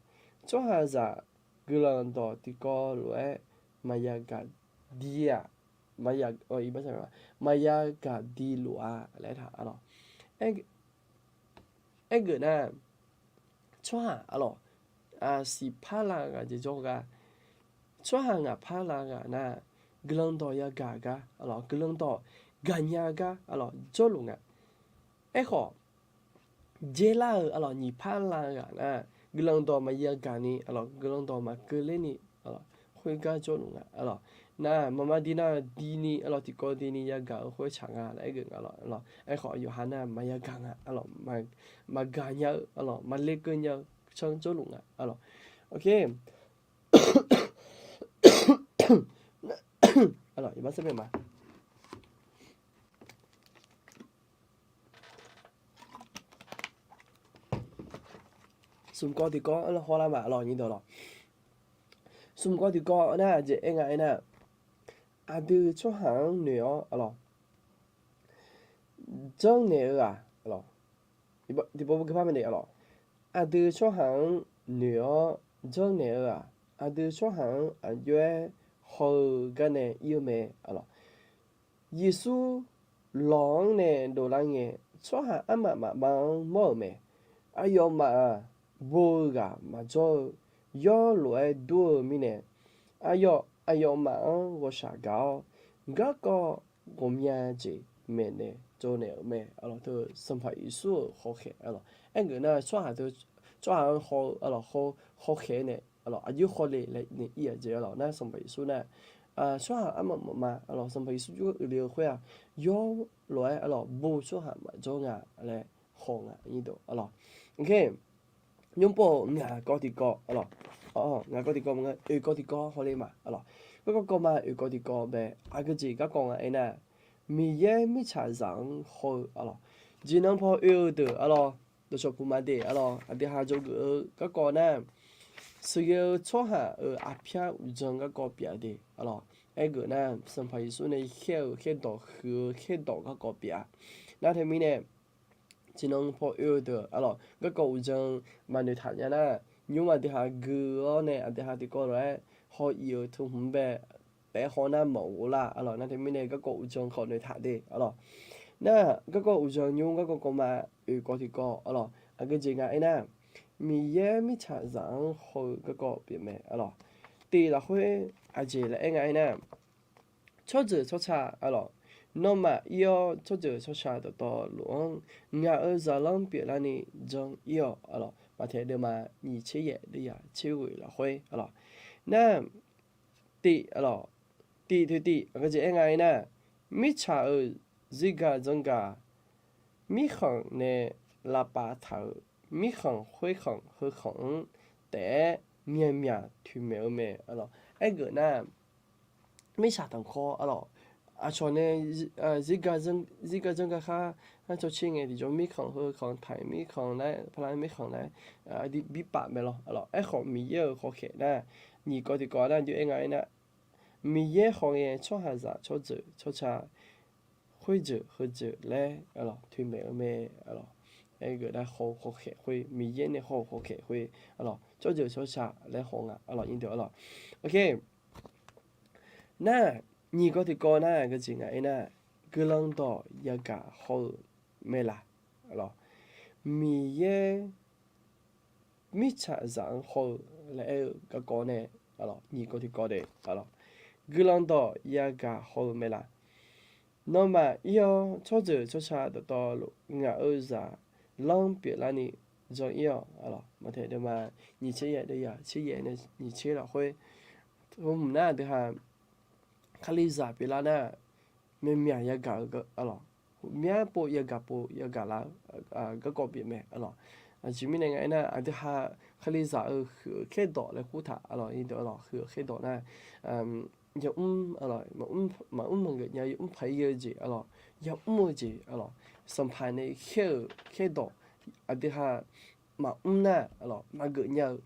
tsawrhaqzaq guiqlanq dawq tiqkawv lof-aer maqya gaqdi-aq, maqya gaqdi lof-a laer taq arlawq. Aergeuf nar, tsawrhaq arlawq, siqpar la ghaq jeq jawr gar, tsawrhaq ngaq par la ghaq nar, guiqlanq dawq yagaq gar arlawq, guiqlanq dawq gaqnya gar arlawq jawrluf nga. Aerkhawf, dzer lar-eu arlawq nyiqpar la ghaq nar, guiqlanq dawq maqya gaq ni arlawq, guiqlanq dawq maqkeuv ler ni arlawq, khoergar jawrluf nga arlawq. Nar maqma di nar di ni arlawq, tiqkawv di ni yagaq-eu khoer tsaq nga laer aergeuf nga arlawq. Aerkhawf yawqha nar maqya gaq nga arlawq, maqgaq nya-eu arlawq, maqle keuv nya-eu canr jawrluf nga arlawq. Arlawq, iqbax sar bae ma. Smq kawv tiqkawv-anr hawlar ma arlawq, nyiq dawq lawq. Smq kawv tiqkawv nar aqjeq aer nga aernar, aqdui tsawrhaq-anr noeq-awr arlawq, janrnaeq-eu-aq, tiqpov gui par mae de arlawq. Aqdui tsawrhaq-anr noeq-awr janrnaeq-eu-aq, aqdui tsawrhaq-anr aqjox-aer haw-eu gar nae ir-eu mae arlawq. Yeqsur lawq-anr nae dovlar ngae, tsawrhaq armaf mafma-anr mawr-euq mae. Aqyawfmaf-aq, bo-eu ghaq maqjawr-eu, yawr lof-aer dur-eu mirnae, aqyawf aqyawfmaf-anr ghawqshaq gaq-awr, garkawv ghawqmya jeq maeqnaeq tsovnaeq-euq mae. Aqlawq teu Sanqpaq Yeqsur-euq hawkhaeq aqlawq. Aergeuf nar tsawrhaq teu, tsawrhaq-anr haw-eu aqlawq, haw, hawkhaeq nae aqlawq aqjox hawle laer nae ir-aq jeq aqlawq nar Sanqpaq Yeqsur nar, tsawrhaq armaf mafma aqlawq Sanqpaq Yeqsur jawrgar uiqle-eu khoer-aq, yawr lof-aer aqlawq bo tsawrhaq maqjawr nga laer haw nga aqlawq. Nymrpov ngaq kawv tiqkawv aqlawq, ngaq kawv tiqkawv maqngeur, oeq kawv tiqkawv hawle ma aqlawq. Garkawv kawv ma oeq kawv tiqkawv bae, aqgeujeq garkawv nga aernar, Miqyaer mirtsaqzaq-anr haw-eu aqlawq, jeqnan paw oe-eu deuq aqlawq, dawqshawq puq ma deq aqlawq, aqdui ha dzawgeuf-eu garkawv nar, sheuqghae-eu tsawrhaq-euq aqpyar uqdzan garkawv pyeuf-a de aqlawq. Aergeuf nar Sanqpaq Yeqsur nae khaer-eu khaerdawq huiq-eu khaerdawq garkawv pyeuf-a. Nar teumirnae, jeqnan paw oe-eu deuq aqlawq garkawv uqdzan maqnoeq taq nya nar, nymr aqdui ha gui-awr nae aqdui ha tiqkawv lof-aer haw-ir-eu teu hmq bae taef-aer haw nar maqghov lar aqlawq. Nar teumirnae garkawv uqdzan khawf noeq taq de aqlawq. Nar garkawv uqdzan nymr garkawv kawv ma oeq kawv tiqkawv aqlawq, aqgeujeq nga aernar, Miqyaer mirtsaqzaq-anr haw-eu garkawv pyeuf mae aqlawq. Tif lafkhoer aqjeq laer aer nga aernar, tsawrjeuq tsawrca aqlawq, nawmaf ir-awr tsawrjeuq tsawrca dawqtawvluf-anr ngaq-euq zaqlanr pyeuflarni jan ir-awq aqlawq. Maqtaeq deuvma nyiq tser yaef deuvyaq tser ghoeq lafkhoer aqlawq. Nar tif aqlawq, tif teu tif aqgeujeq aer nga aernar, mirtsaq-euq zirgaq zanrgaq mirkhanq nae lavpav taq-euq mirkhanq khoerkhanq heukhanq-anr taef-aer myaqmyaq toeqmaeq-eu mae aqlawq. Aergeuf nar, mirtsaq tanqkhawr aqlawq, aqcawq nae zirgaq zanrgaq khar, cawtser ngae tiqjawr mirkhanq heukhanq taq-euq mirkhanq laer paqlar mirkhanq laer bi paf mae lawr aqlawq. Aerkhawf Miqyaer-euq hawkhaeq nar, nyiq kawv tiqkawv nar aqjox aer nga aernar, Miqyaer khawf ngae tsawrhaqzaq tsawrjeuq tsawrca khoerjeuq heujeuq laer aqlawq toeqmaeq-eu mae aqlawq. Aergeuf nar haw-eu hawkhaeq khoer, Miqyaer nae haw-eu hawkhaeq khoer aqlawq, tsawrjeuq tsawrca laer haw nga aqlawq, nyiq deuq aqlawq. Nar, nyiq kawv tiqkawv nar gaqjeq nga aernar, guiqlanq dawq yagaq haw-eu mae laq aqlawq. Miqyaer mirtsaqzaq-anr haw-eu laer aer-eu garkawv nae aqlawq, nyiq kawv tiqkawv de aqlawq, guiqlanq dawq yagaq haw-eu mae laq. Nawmaf ir-awr tsawrjeuq tsawrca dawqtawvluf ngaq-euq zaqlanr pyeuflarni jan ir-awq aqlawq. Maqtaeq deuvma nyiq tser yaef deuvyaq tser yaef nae nyiq tser lafkhoer, hmq nar aqdui ha Kalizaq pyeuflar nar, myaqmyaq yagaq-eu aqlawq, myar pov yagaq pov yagaq lar-eu garkawv pyeuf mae aqlawq. Aqjeq mirnae nga aernar, aqdui ha Kalizaq-euq huiq-eu khaerdawq laer kurtaq aqlawq, nyiq deuq aqlawq, huiq-eu khaerdawq nar, yamr aqlawq, maqmr maqgeuf nya yamr paq-ir-eu jeq aqlawq, yamr-eu jeq aqlawq, sanqpaq nae khaer-euq khaerdawq aqdui ha maqmr nar aqlawq maqgeuf nya-eu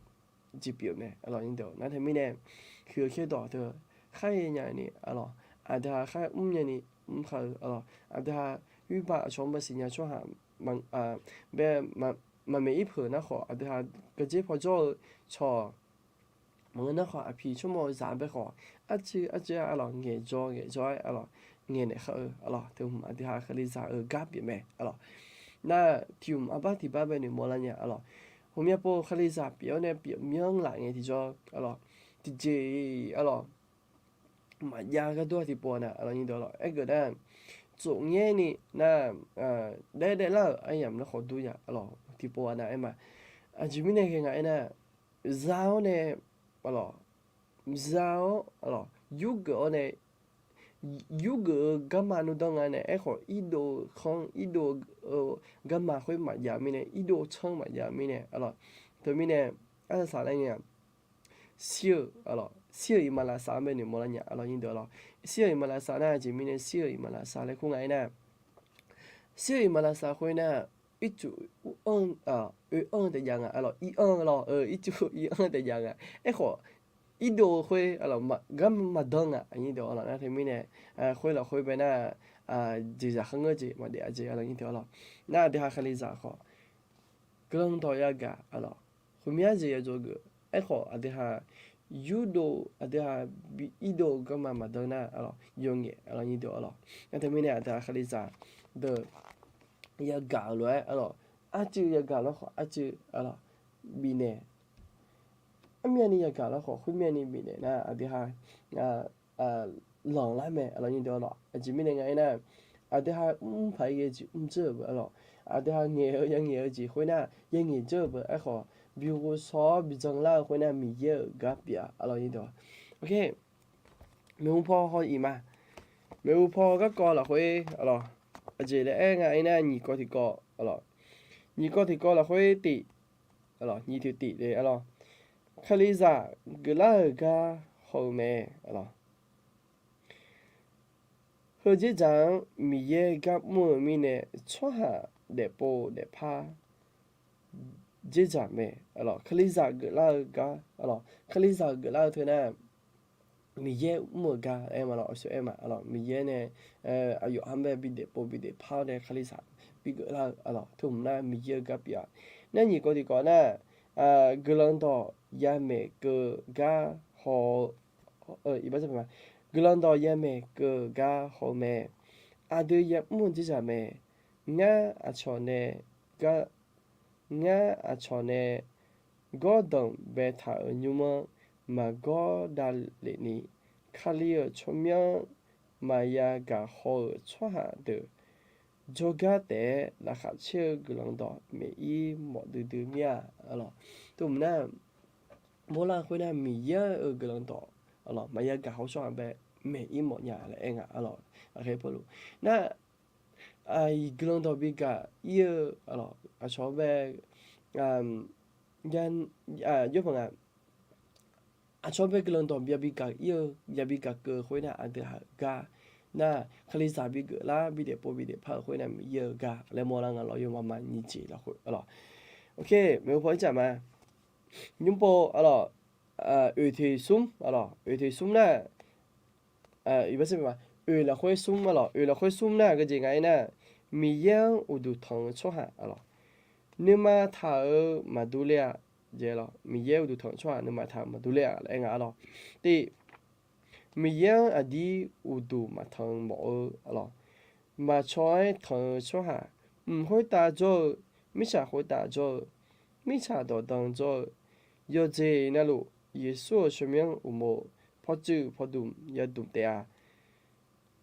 jeq pyeuf mae aqlawq, nyiq deuq nar teumirnae, huiq-eu khaerdawq teu kharya nyani aqlawq, aqdui ha kharya mr nyani mr kar-eu aqlawq, aqdui ha yurbav aqcawq-anr maqsiq nya tsawrhaq bae maqmaeq ir peuq nar khawf, aqdui ha gardzer pawjawr-eu cawq maqngeur nar khawf, aqpiq tsawrmawq zaq bae khawf, arcuiv arcuiv-aer aqlawq ngaeqjawr ngaeqjawr-aer aqlawq ngaeqnaeq khar-eu aqlawq, teu hmq aqdui ha Kalizaq-euq gar pyeuf mae aqlawq. Nar tiq hmq arbar tiq bar bae noeqmawf lar nya aqlawq, hmq myav pov Kalizaq pyeuf-awr nae pyeuf myanr laf ngae tiqjawr aqlawq, tiqjeq aqlawq maqjav gharduq-a tiqpov-a nar aqlawq, nyiq deuq aqlawq, aergeuf nar, tsofngaer ni nar, daef daef lar-euq aryamq nar khawf dur ya aqlawq, tiqpov-a nar aer ma. Aqjeq mirnae ghae nga aernar, za-awr nae aqlawq, za-awr aqlawq, yurgeuf-awr nae yurgeuf-eu garma nmr danr nga nae aerkhawf, irdov-eu khanr irdov-eu garma khoer maqjav mirnae, irdov tsanr maqjav mirnae aqlawq, teumirnae arsaq saq laer ngae-aq, shir-euq aqlawq, shir-euq iqmalavshav-anr bae noeqmawf lar nya aqlawq, nyiq deuq aqlawq. Shir-euq iqmalavshav nar aqjeq mirnae shir-euq iqmalavshav laer kur nga aernar, shir-euq iqmalavshav khoer nar, ircuf oe-anr taef jav nga aqlawq, ir-anr aqlawq, ircuf ir-anr taef jav nga. Aerkhawf, irdov-eu khoer aqlawq, garma maqdanr nga aqnyir deuq aqlawq. Nar teumirnae, khoer lafkhoer bae nar, jeqzaq kharngeur jeq maqdaef-a jeq aqlawq, nyiq deuq aqlawq. Nar aqdui ha Kalizaq khawf, guiqlanq dawq yagaq aqlawq, khoermyav jeq yadzawgeuf. Aerkhawf aqdui ha yurdov, aqdui ha irdov-eu garma maqdanr nar aqlawq, yawqngaef aqlawq, nyiq deuq aqlawq. Nar teumirnae aqdui ha Kalizaq deuq yagaq-euq lof-aer aqlawq, arcuiv yagaq lar khawf arcuiv aqlawq, bifnaeq. Armyavni yagaq lar khawf khoermyavni bifnaeq nar aqdui ha lanqlar mae, aqlawq, nyiq deuq aqlawq. Aqjeq mirnae nga aernar, aqdui ha mr paq-aer ghae jeq mr dzeur-euq beu aqlawq. Aqdui ha ngaeq-eu yangaeq-eu jeq khoernar, yangaeq dzeur-euq beu aerkhawf, bi ghovshaw-awr bi janlar-eu khoernar, Miqyaer-euq gar pyeuf-a aqlawq, nyiq deuq. Maeqhu paw haw-iq ma. Maeqhu paw garkawv lafkhoer aqlawq, aqjeq laer aer nga aernar, nyiq kawv tiqkawv aqlawq, nyiq kawv tiqkawv lafkhoer tif, aqlawq, nyiq tiq tif le aqlawq. Kalizaq geuflar-euq gar haw-eu mae aqlawq. Heu dzerdzaq-anr Miqyaer gar mr-eu mirnae, tsawrhaq daefpov daefpar dzerdzaq mae aqlawq. Kalizaq geuflar-eu gar aqlawq, Kalizaq geuflar-eu teu nar, Miqyaer mr-euq gar aer ma lawq, aqsur aer ma aqlawq. Miqyaer nae aqyawf-anr bae bi daefpov bi daefpar-awr nae Kalizaq bi geuflar-eu aqlawq, teu hmq nar Miqyaer-eu gar pyeuf-a. Nar nyiq kawv tiqkawv nar, guiqlanq dawq yamaeq keuv gar haw-eu, guiqlanq dawq yamaeq keuv gar haw-eu mae. Aqdui yamr-eu dzerdzaq mae. Ngar aqcawq nae gar, ngar aqcawq nae gawrdanq baetaq-euq nymr-anr maqgawr davlef ni, Kali-euq tsawrmyanr maqya gaqhaw-euq tsawrhaq deuq jawrgar taef-aer laqkhaq caer-eu guiqlanq dawq maeq-ir mawf duidui mir-a aqlawq. Teu hmq nar, bawrlar khoernar Miqyaer-euq guiqlanq dawq aqlawq, maqya gaqhaw-eu tsawrhaq bae maeq-ir mawf nya laer aer nga aqlawq. Aqkhaer pawlu nar, guiqlanq dawq bi gaq-ir-eu aqlawq, aqcawq-anr bae, jawr paq nga, aqcawq-anr bae guiqlanq dawq yabi gaq-ir-eu, yabi gaq keuv-eu khoernar, aqdui ha-euq gar nar, Kalizaq bi geuflar bi daefpov bi daefpar-euq khoernar, Miqyaer-euq gar laer mawrlar nga lawq, yawmaf ma nyiq jeq lafkhoer aqlawq. Maeqhu paw ircaf ma. Nymr pov aqlawq, oeq teq smr aqlawq, oeq teq smr nar, oeq lafkhoer smr aqlawq, oeq lafkhoer smr nar-aq, gaq jeq nga aernar, Miqyaer-anr uqduq tanq-eu tsawrhaq aqlawq, nuima taq-euq maqdur ler-a. Miqyaer uqduq tanq-eu tsawrhaq nuima taq-euq maqdur ler-a laer aer nga aqlawq. Tiv, Miqyaer-anr aqdir uqduq maqtanq mawf-eu aqlawq, maqcaw-aer tanq-eu tsawrhaq, mq khoertav jawr-eu, mirtsaq khoertav jawr-eu, mirtsaq dawqdan jawr-eu, yawqjeq navluf Yeqsur-euq tsawrmyanr uqmov pawtsuif pawdmq yadmq taef-a.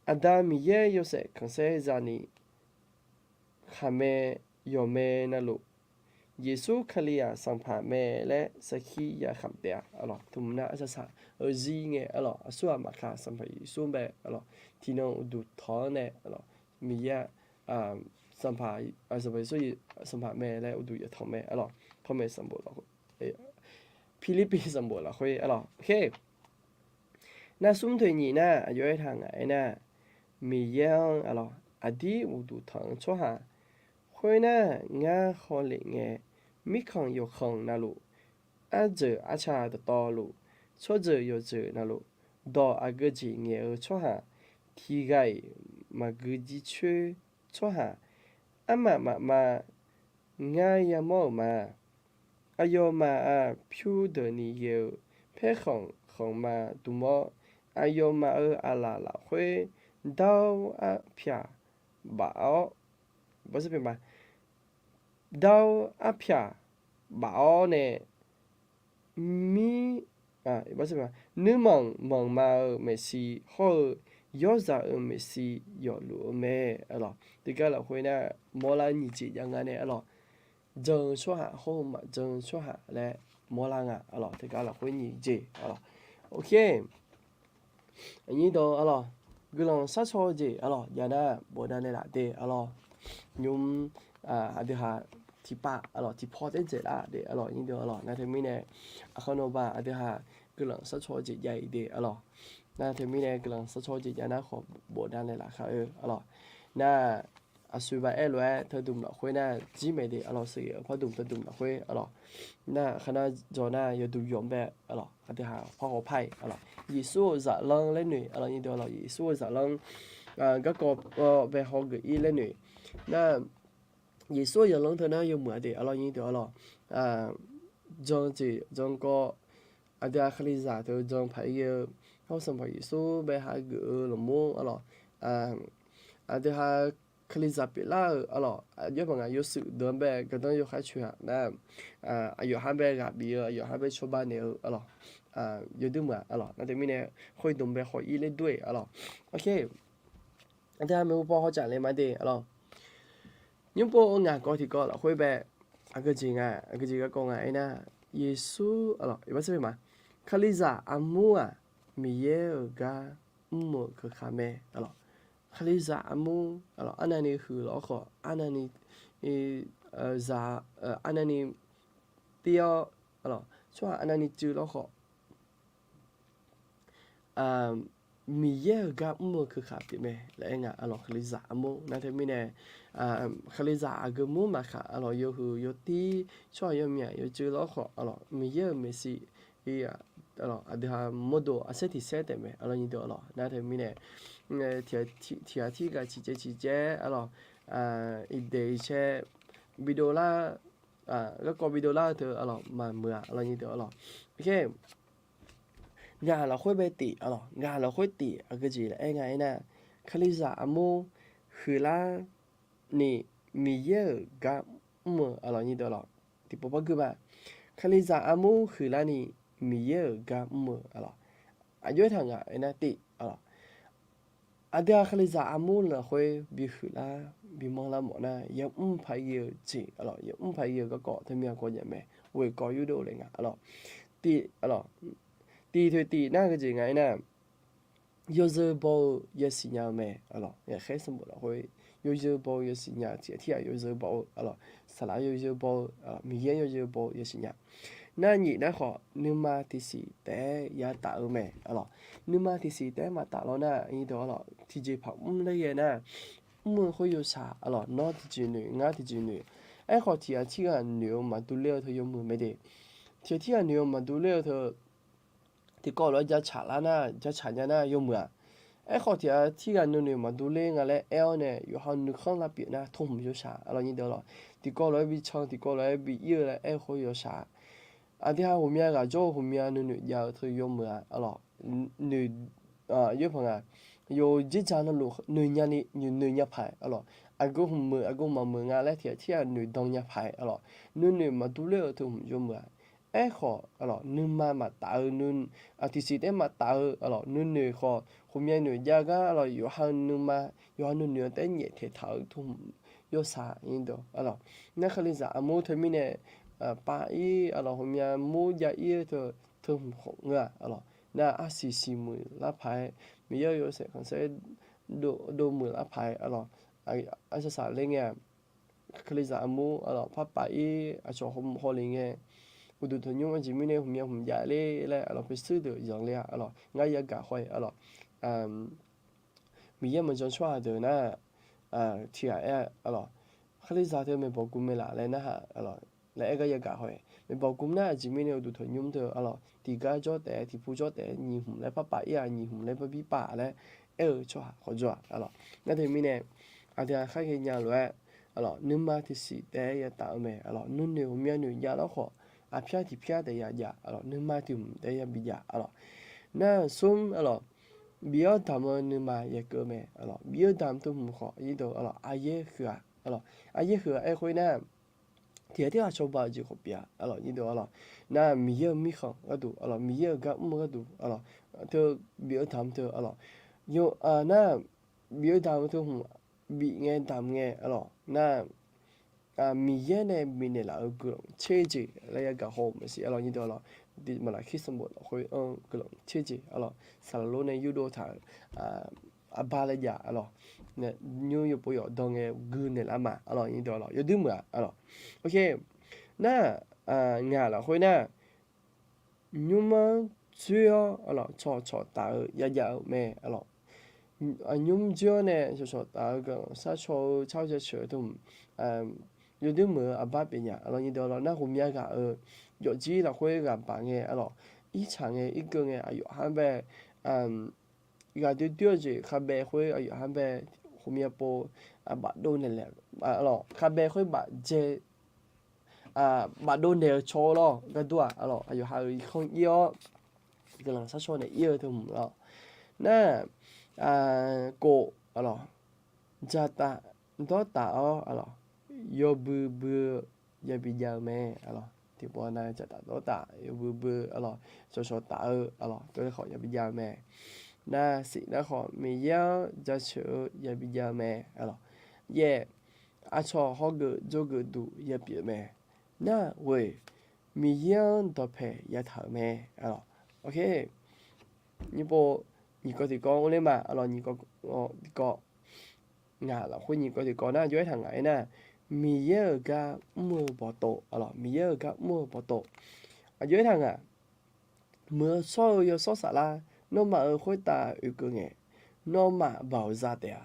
Aqda Miqyaer yawshaef khanqsaer za'ni, khaqmae yawqmae navluf, Yeqsur Kali-aq Sanqpaq mae laer sarkir ya khamq taef-a aqlawq. Teu hmq nar arsaq saq-eu zir ngae aqlawq, aqsur ghaq maqkaq Sanqpaq Yeqsur bae aqlawq, tiqnan uqduq tanq-anr nae aqlawq, Miqyaer-aq, Sanqpaq, Sanqpaq Yeqsur, Sanqpaq mae laer uqduq ya tanq mae aqlawq. Panmaeq sanqbof lafkhoer, Pirlirpiv sanqbof lafkhoer aqlawq. Nar smr teq nyiq nar aqjox aertaq ngaq aernar, Miqyaer-anr aqlawq aqdir uqduq tanq-eu tsawrhaq khoernar, ngar hawlef ngae, mirkhanq yawkhanq navluf, arjeuq arca dawqtawvluf, tsawrjeuq yawqjeuq navluf, dawq aqgeu jeq ngaeq-eu tsawrhaq, tiqghaq-iq maqgui jircoer tsawrhaq, armaf mafma ngar yamawr-euq ma. Aqyawfmaf-aq pyur deuqni ghae-eu paerkhanq khanqma dm-awr, aqyawfmaf-euq aqlaf lafkhoer dar-awr arpyaq baf-awr, dar-awr arpyaq baf-awr nae, mir, nuirmanq manqma-eu maeqshi hawr-eu, yawrzaq-euq maeqshi yawfluf-eu mae aqlawq. Tiqgar lafkhoer nar, mawrlar nyiq jeq jav nga nae aqlawq, jan-eu tsawrhaq hawr-eu maqjan-eu tsawrhaq laer mawrlar nga aqlawq. Tiqgar lafkhoer nyiq jeq aqlawq. Aqnyir dawq aqlawq, guiqlanq sharcaw-eu jeq aqlawq jav nar bofdav naeqlaf de aqlawq. Nymr aqdui ha tiqpav aqlawq tiqpaw taer dzaeqlar de aqlawq, aqnyir dawq aqlawq. Nar teumirnae, aqkar nawba aqdui ha guiqlanq sharcaw-eu jeq jav-iq de aqlawq. Nar teumirnae guiqlanq sharcaw-eu jeq jav nar khawf bofdav naeqlaf kar-eu aqlawq. Nar aqsur baq aer lof-aer teudmq lafkhoer nar jir maeq de aqlawq, sheuqghae-eu pardmq teudmq lafkhoer aqlawq. Nar aqkar nar dzaw nar yawduq yawq-anr bae aqlawq, aqdui ha parhaw par-iq aqlawq, Yeqsur-euq zaqlanr laer noeq aqlawq, aqnyir deuq aqlawq, Yeqsur-euq zaqlanr garkawv bae hawgeuf-ir laer noeq. Nar Yeqsur-euq zaqlanr teu nar yawmuiq-a de aqlawq, aqnyir deuq aqlawq, jan jeq jan kawv, aqdui ha Kalizaq teu jan paq-ir ghae-eu, hawr Sanqpaq Yeqsur bae hageuf-eu lmqmr aqlawq, aqdui ha Kalizaq pyeuflar-euq aqlawq, aqjox paq ngaq yawshuif deuq-anr bae gardanr yawkhaer coeq-aq nar, aqyawf ha bae ghaq bif-eu, aqyawf ha bae cawba naeq-eu aqlawq, yawduir meuq-aq, arlawq. Nar teumirnae, khoerdmq bae khawf-ir ler dur-eq, arlawq. Aqdui-aq maeqhu paw hawcaf le ma de, arlawq. Nymr pov-eu ngaq kawv tiqkawv lafkhoer bae, aqgeujeq nga, aqgeujeq garkawv nga aernar, Yeqsur, arlawq, iqbax sar ma, Kalizaq armur-aq, Miqyaer-euq gar mr-euq keuka mae, arlawq. Kalizaq armur, arlawq, arnavni huiq lawr khawf, arnavni zaq, arnavni tir-awr, arlawq, tsawrhaq arnavni cuiv lawr khawf, Miqyaer-euq gar mr-eu keuka pyeuf mae laer aer nga, arlawq. Kalizaq armur nar teumirnae, Kalizaq aqgeu mur maqkaq, arlawq, yawhuiq yawtir, tsawrhaq yawmyaq yawcuiv lawr khawf, arlawq, Miqyaer-euq maeqshi, arlawq, aqdui ha mawrdo arsaer tiq saer taef mae, arlawq, nyiq deuq, arlawq. Nar teumirnae, tiq ghaq tirghaq ciqcaev ciqcaev, arlawq, iqdeq iqcae bidov lar, garkawv bidov lar-eu teu, arlawq, maqmuiq-aq, arlawq, nyiq deuq, arlawq. Ngaq lafkhoer bae tif, arlawq, ngaq lafkhoer tif aqgeujeq laer aer nga aernar, Kalizaq armur huiqlar ni Miqyaer-euq gar mr-eu, arlawq, nyiq deuq, arlawq, tiqpov par gui ma. Kalizaq armur huiqlar ni Miqyaer-euq gar mr-eu, arlawq. Aqjox aertaq ngaq aernar tif, arlawq, aqdui-aq Kalizaq armur lafkhoer bihuiq lar bimanr lar mawf nar, yamr paq-ir-eu jeq, arlawq, yamr paq-ir-eu garkawv teumirnae kawv nya mae. Ghoeq kawv yurdov le nga, arlawq. Tif, arlawq, tif toeq tif nar geujeq nga aernar, yawzeu baw-eu yasiq nya-eu mae, arlawq. Ghaqkhaer sanqbof lafkhoer yawzeu baw-eu yasiq nya-eu tiq ghaq tirghaq yawzeu baw-eu, arlawq, saqlaq yawzeu baw-eu, Miqyaer yawzeu baw-eu yasiq nya. Nar nyif nar khawf nuima tiqsiq taef-aer yataf-eu mae, arlawq. Nuima tiqsiq taef-aer maqtaf lawr nar, nyiq deuq, arlawq, tiqjeq paq mr laer ghae nar, mr-eu khoer yawshaq, arlawq, nawr tiqjeq noeq ngar tiqjeq noeq. Aerkhawf tiq ghaq tirghaq noeq-eu maqdur ler-eu teu yawmuiq mae de. Tiq ghaq tirghaq noeq-eu maqdur ler-eu teu tiqkawv lof-aer jacaq lar nar, jacaq nya nar yawmuiq-aq. Aerkhawf tiq ghaq tirghaq nuinoeq maqdur ler nga laer aer-awr nae yawqha nuikhanr lar pyeuf nar teuhmq yawshaq, arlawq, nyiq deuq, arlawq. Tiqkawv lof-aer bi can, tiqkawv lof-aer bi ir-eu laer aer-eu khoer yawshaq. Aqdui ha ghawqmya ghaq jawr-eu ghawqmya nuinoeq jav-eu teu yawmuiq-aq, arlawq, noeq, yoerpanq nga, yawqjeq dzaq navluf noeqnya ni noeqnya paq-aer, arlawq. Aqgeu hmq meuq aqgeu maqmeuq nga laer tiq ghaq tirghaq noeqdan nya paq-aer, arlawq, nuinoeq maqdur ler-eu teuhmq yawmuiq-aq. Aerkhawf, arlawq, nuima maqtaf-eu, tiqsiq taef-aer maqtaf-eu, arlawq, nuinoeq khawf ghawqmya noeq jav gar, arlawq, yawqha-eu nuima, yawqha nuinoeq-anr taef-aer nyaeftaeq taq-eu teuhmq yawshaq, nyiq deuq, arlawq. Nar Kalizaq armur teumirnae pav-ir, arlawq, ghawqmya mur jav-ir-eu teu, teuhmq khawf ngeur-aq, arlawq. Nar arsiq siqmuiq lar paq-aer, Miqyaer-euq yawshaef khanqsaer dov muiq lar paq-aer, arlawq, arsaq saqler ngae-aq, Kalizaq armur, arlawq, parpav-ir aqcawq hawlef ngae, uqduq tanqnymr aqjeq mirnae hmq myav hmq jav ler laer, arlawq, paesuir deuq zanqler-a, arlawq, ngar yagaq haw-aer, arlawq, Miqyaer maqjan tsawrhaq deuq nar, tiq ghaq aer, arlawq, Kalizaq teu maeqbawq guv mae laf laer narhaq, arlawq, laer aer gar yagaq haw-aer, maeqbawq guv nar aqjeq mirnae uqduq tanqnymr teu, arlawq, tiqgar jawr taef-aer tiqpu jawr taef-aer nyiq hmq laer parpav-ir-aq, nyiq hmq laer parbi pav laer aer-eu tsawrhaq khawqjawr-aq, arlawq. Nar teumirnae aqdui-aq khar ghaenya lof-aer, arlawq, nuima tiqsiq taef-aer yataf-eu mae, arlawq, nuinoeq ghawqmya noeq jav lawr khawf, aqpyar tiqpyar taef yajaf, arlawq, nuima tiq hmq taef-aer yabi jaf, arlawq. Nar smr, arlawq, bif-awr damq-eu nuima yageuv mae, arlawq, bif-eu damq teu hmq khawf, arlawq, aqyaer huiq-aq, arlawq, aqyaer huiq-aq aer khoer nar, tiq ghaq tirghaq cawba-eu jeq khawf pyeuf-a, arlawq, nyiq deuq, arlawq. Nar Miqyaer-euq mirkhanq gharduq, arlawq, Miqyaer-euq gar mr-eu gharduq, arlawq, teu bif-eu damq teu, arlawq, nar bif-eu damq teu hmq bif ngae damq ngae, arlawq, nar Miqyaer nae bifnaeq laf-eu guiqlanq tser jeq laer yagaq haw-eu maqsiq, arlawq, nyiq deuq, arlawq, maqlaqkhir sanqbof lafkhoer-anr guiqlanq tser jeq, arlawq, saqlaq lor nae yurdov taq-euq arbar laer jav, arlawq, nymr yawpov yawqdan ngae gui naeqlaf ma, arlawq, nyiq deuq, arlawq, yawduir meuq-aq, arlawq. Nar ngaq lafkhoer nar, nymr-anr dzoer-awr, arlawq, cawqcawq taf-eu yajav-eu mae, arlawq. Nymr dzoer-awr nae cawqcawq taf-eu guiqlanq sharcaw-eu car jaceuq-eu teu hmq, yawduir meuq-eu arbar pyeuf nya, arlawq, nyiq deuq, arlawq, nar ghawqmya ghaq-euq yawfjir lafkhoer ghaq baq ngae, arlawq, irtsaq ngae irkeuv ngae aqyawf har bae, ghaq doer doer-eu jeq khabae khoer aqyawf har bae, ghawqmya pov, bafdov naeq laeq, arlawq, khabae khoer bafdzae, bafdov naeq-eu caw-eu lawr gardur-aq, arlawq, aqyawf ha-euq irkanr ir-awr guiqlanq sharcaw naeq ir-eu teu hmq lawr. Nar kof, arlawq, dzaqtaf dawrtaf-awr, arlawq, yawbui bui-eu yabi jav-eu mae, arlawq. tiqpov nav-eu jaqtaf dawrtaf yawbui bui-eu arlawq, shawqshawq taf-eu arlawq, tov-aer khawf yabi jav-eu mae. Nar siq nar khawf Miqyaer-anr jaceuq-eu yabi jav-eu mae arlawq. Yaef, aqcawq hawgeuf dzawgeuf duq yapyeuf mae. Nar ghoeq, Miqyaer-anr dawqpae yataq-euq mae arlawq. Nyiq pov nyiq kawv tiqkawv ler ma arlawq, nyiq kawv tiqkawv. Ngaq lafkhoer nyiq kawv tiqkawv nar aqjox-aer taq ngaq-aer nar, Miqyaer-euq gar mr-eu bawqtov arlawq, Miqyaer-euq gar mr-eu bawqtov. Aqjox-aer taq ngaq, muiq-eu shawr-eu Yawshawr Saflar nawmaf-euq khoertav oekeuv ngae, nawmaf baoq za taef-a.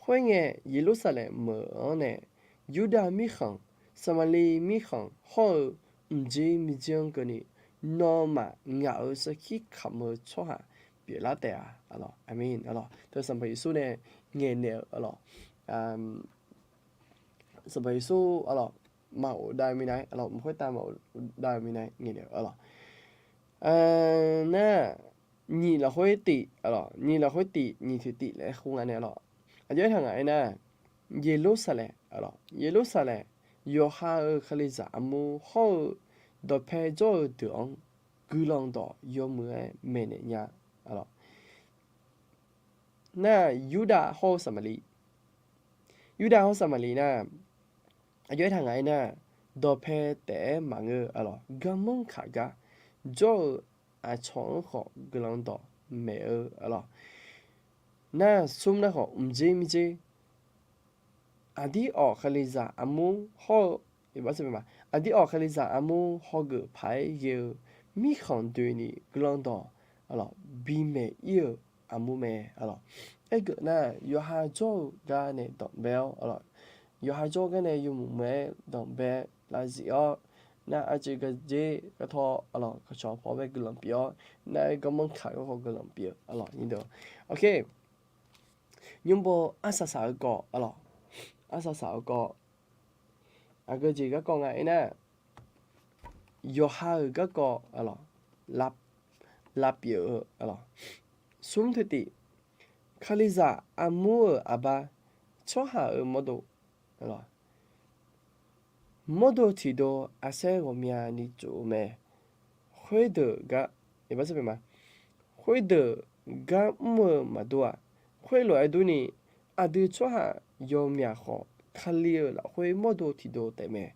Khoerngae, Yeqlursaqlaeq meuq-anr nae Yurdav mirkhanq, Saqmaqliv mirkhanq hawr-eu mqdzer miqdzer-anr keuvni, nawmaf ngaq-euq sarkir kamq-eu tsawrhaq pyeuflar taef-a. Aqmeq. Arlawq, teu Sanqpaq Yeqsur nae ngaeqnaeq-eu arlawq, Sanqpaq Yeqsur arlawq, maqghof dav-eu minav-aer arlawq, mq khoertav maqghof dav-eu minav-aer ngaeqnaeq-eu arlawq. Nar, nyiq lafkhoer tif arlawq, nyiq lafkhoer tif, nyiq tiq tif laer khoer nga nae arlawq. Aqjox-aer taq ngaq-aer nar, Yeqlursaqlaeq arlawq, Yeqlursaqlaeq yawqha-euq Kalizaq armur hawr-eu dawqpae jawr-eu deuq-anr guiqlanq dawq yawmuiq-aer maeqnaeq nya arlawq. Nar, Yurdav hawr-eu Saqmaqliv, Yurdav hawr Saqmaqliv nar, aqjox-aer taq ngaq-aer nar, dawqpae taef-aer maqngeur arlawq, garmanr kaq gar jawr-eu aqcawq-anr khawf guiqlanq dawq maeq-eu arlawq. Nar, smr nar khawf mqdzer miqdzer, aqdir awq Kalizaq armur hawr-eu, aqdir awq Kalizaq armur hawgeuf paq-aer ghae-eu mirkhanq doeni guiqlanq dawq arlawq, bimaeq ir-euq armur mae arlawq. Aergeuf nar, yawqha jawr-eu gar nae danqbae-awr arlawq, yawqha jawr-eu gar nae yawmuiq muiq-aer danqbae lavzif-awr, nar, arcuiv gardzer gartawr arlawq, kaqcawq paw bae guiqlanq pyeuf-awr, nar-aer garmanr kaq gar khawf guiqlanq pyeuf arlawq, nyiq deuq. Nymrbo arsaq saq-eu kawv arlawq, arsaq saq-eu kawv, aqgeu jeq garkawv nga aernar, yawqha-euq garkawv arlawq, lavpyeuf-eu arlawq. Smr teu tif, Kalizaq armur-euq aqbar, tsawrhaq-euq mawrdo, mawrdo tiqdov aqsaer ghawqmyani tsof-eu mae. Khoerdeuq gar, khoerdeuq gar mr-eu maqdur-aq, khoerlof-aer durni, aqdui tsawrhaq yawmyaq khawf Kali-euq lafkhoer mawrdo tiqdov taef mae.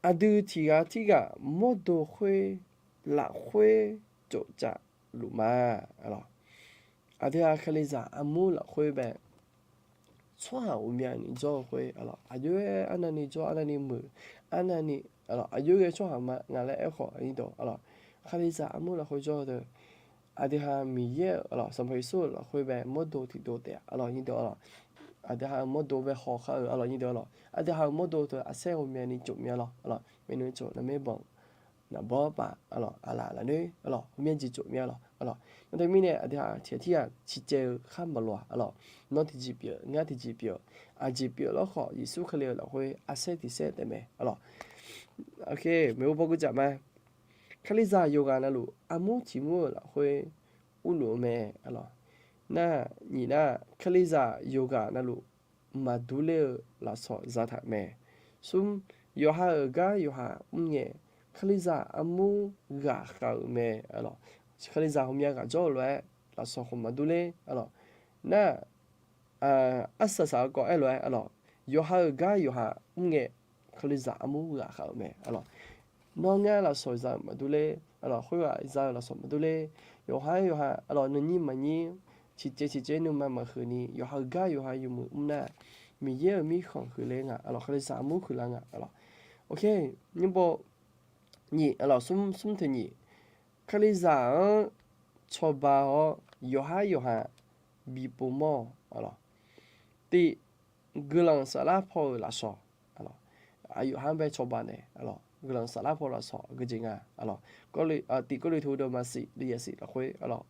Aqdui tiqghaq tirghaq mawrdo khoer lafkhoer tsoftsaf luf ma. Aqdui-aq Kalizaq armur lafkhoer bae tsawrhaq ghawqmyani jawr-eu khoer arlawq, aqjox-aer arnavni jawr, arnavni muiq, arnavni arlawq, aqjox-aer ghae-eu tsawrhaq ma nga laer aerkhawf arlawq, Kalizaq armur lafkhoer jawr-eu deuq, aqdui ha Miqyaer-euq arlawq, Sanqpaq Yeqsur-euq lafkhoer bae mawrdo tiqdov taef arlawq, nyir deuq arlawq, aqdui ha-euq mawrdo bae hawkar-eu arlawq, nyir deuq arlawq, aqdui ha-euq mawrdo teu aqsaer ghawqmyani tsofmya arlawq, arlawq, maeqnan tsawf navmaer banq naqbawr paf arlawq, aqlaf lafnoer arlawq, ghawqmya jeq tsofmya arlawq, arlawq, nawr teumirnae aqdui ha tiqghaq tirghaq ciqcaev-eu khar maqloq-aq arlawq, nawr tiqjeq pyeuf, ngar tiqjeq pyeuf, aqjeq pyeuf lawrkhawf Yeqsur Kali-euq lafkhoer aqsaer tiqsaer taef mae arlawq. Maeqhu paw gui jaf ma. Kalizaq yawqghaq navluf armur tiq mur-euq lafkhoer urluf-eu mae arlawq. Nar, nyiq nar, Kalizaq yawqghaq navluf maqdur ler-eu lafsawq zataq mae. Smr, yawqha-euq gar yawqha mr ngae, Kalizaq armur ghaqkhav-euq mae arlawq. Kalizaq ghawqmya ghaq jawr-eu lof-aer lafsawq khawf maqdur ler arlawq. Nar, arsaq saq-eu kawv aer lof-aer arlawq, yawqha-euq gar yawqha mr ngae, Kalizaq armur ghaqkhav-euq mae arlawq. Nawr ngar lafsawq za-euq maqdur ler arlawq, khoerghaq za-euq lafsawq maqdur ler. Yawqha-aer yawqha arlawq, nuinyir maqnyir, ciqcaev ciqcaev nuima maqhuiq ni, yawqha-euq gar yawqha yawmuiq mr nar, Miqyaer-euq mirkhanq huiqler nga arlawq, Kalizaq armur huiqlar nga arlawq. Nyir baw nyiq arlawq, smr smr teu nyiq, Kalizaq-anr cawba-awr yawqhar yawqha bi povmawr-awq arlawq. Tiq, guiqlanq saflar paw-euq lafsawq arlawq, aqyawf ha bae cawba nae arlawq, guiqlanq saflar paw lafsawq geujeq nga arlawq. Tiq Gawrliqtu deuvma siq, yasiq lafkhoer arlawq.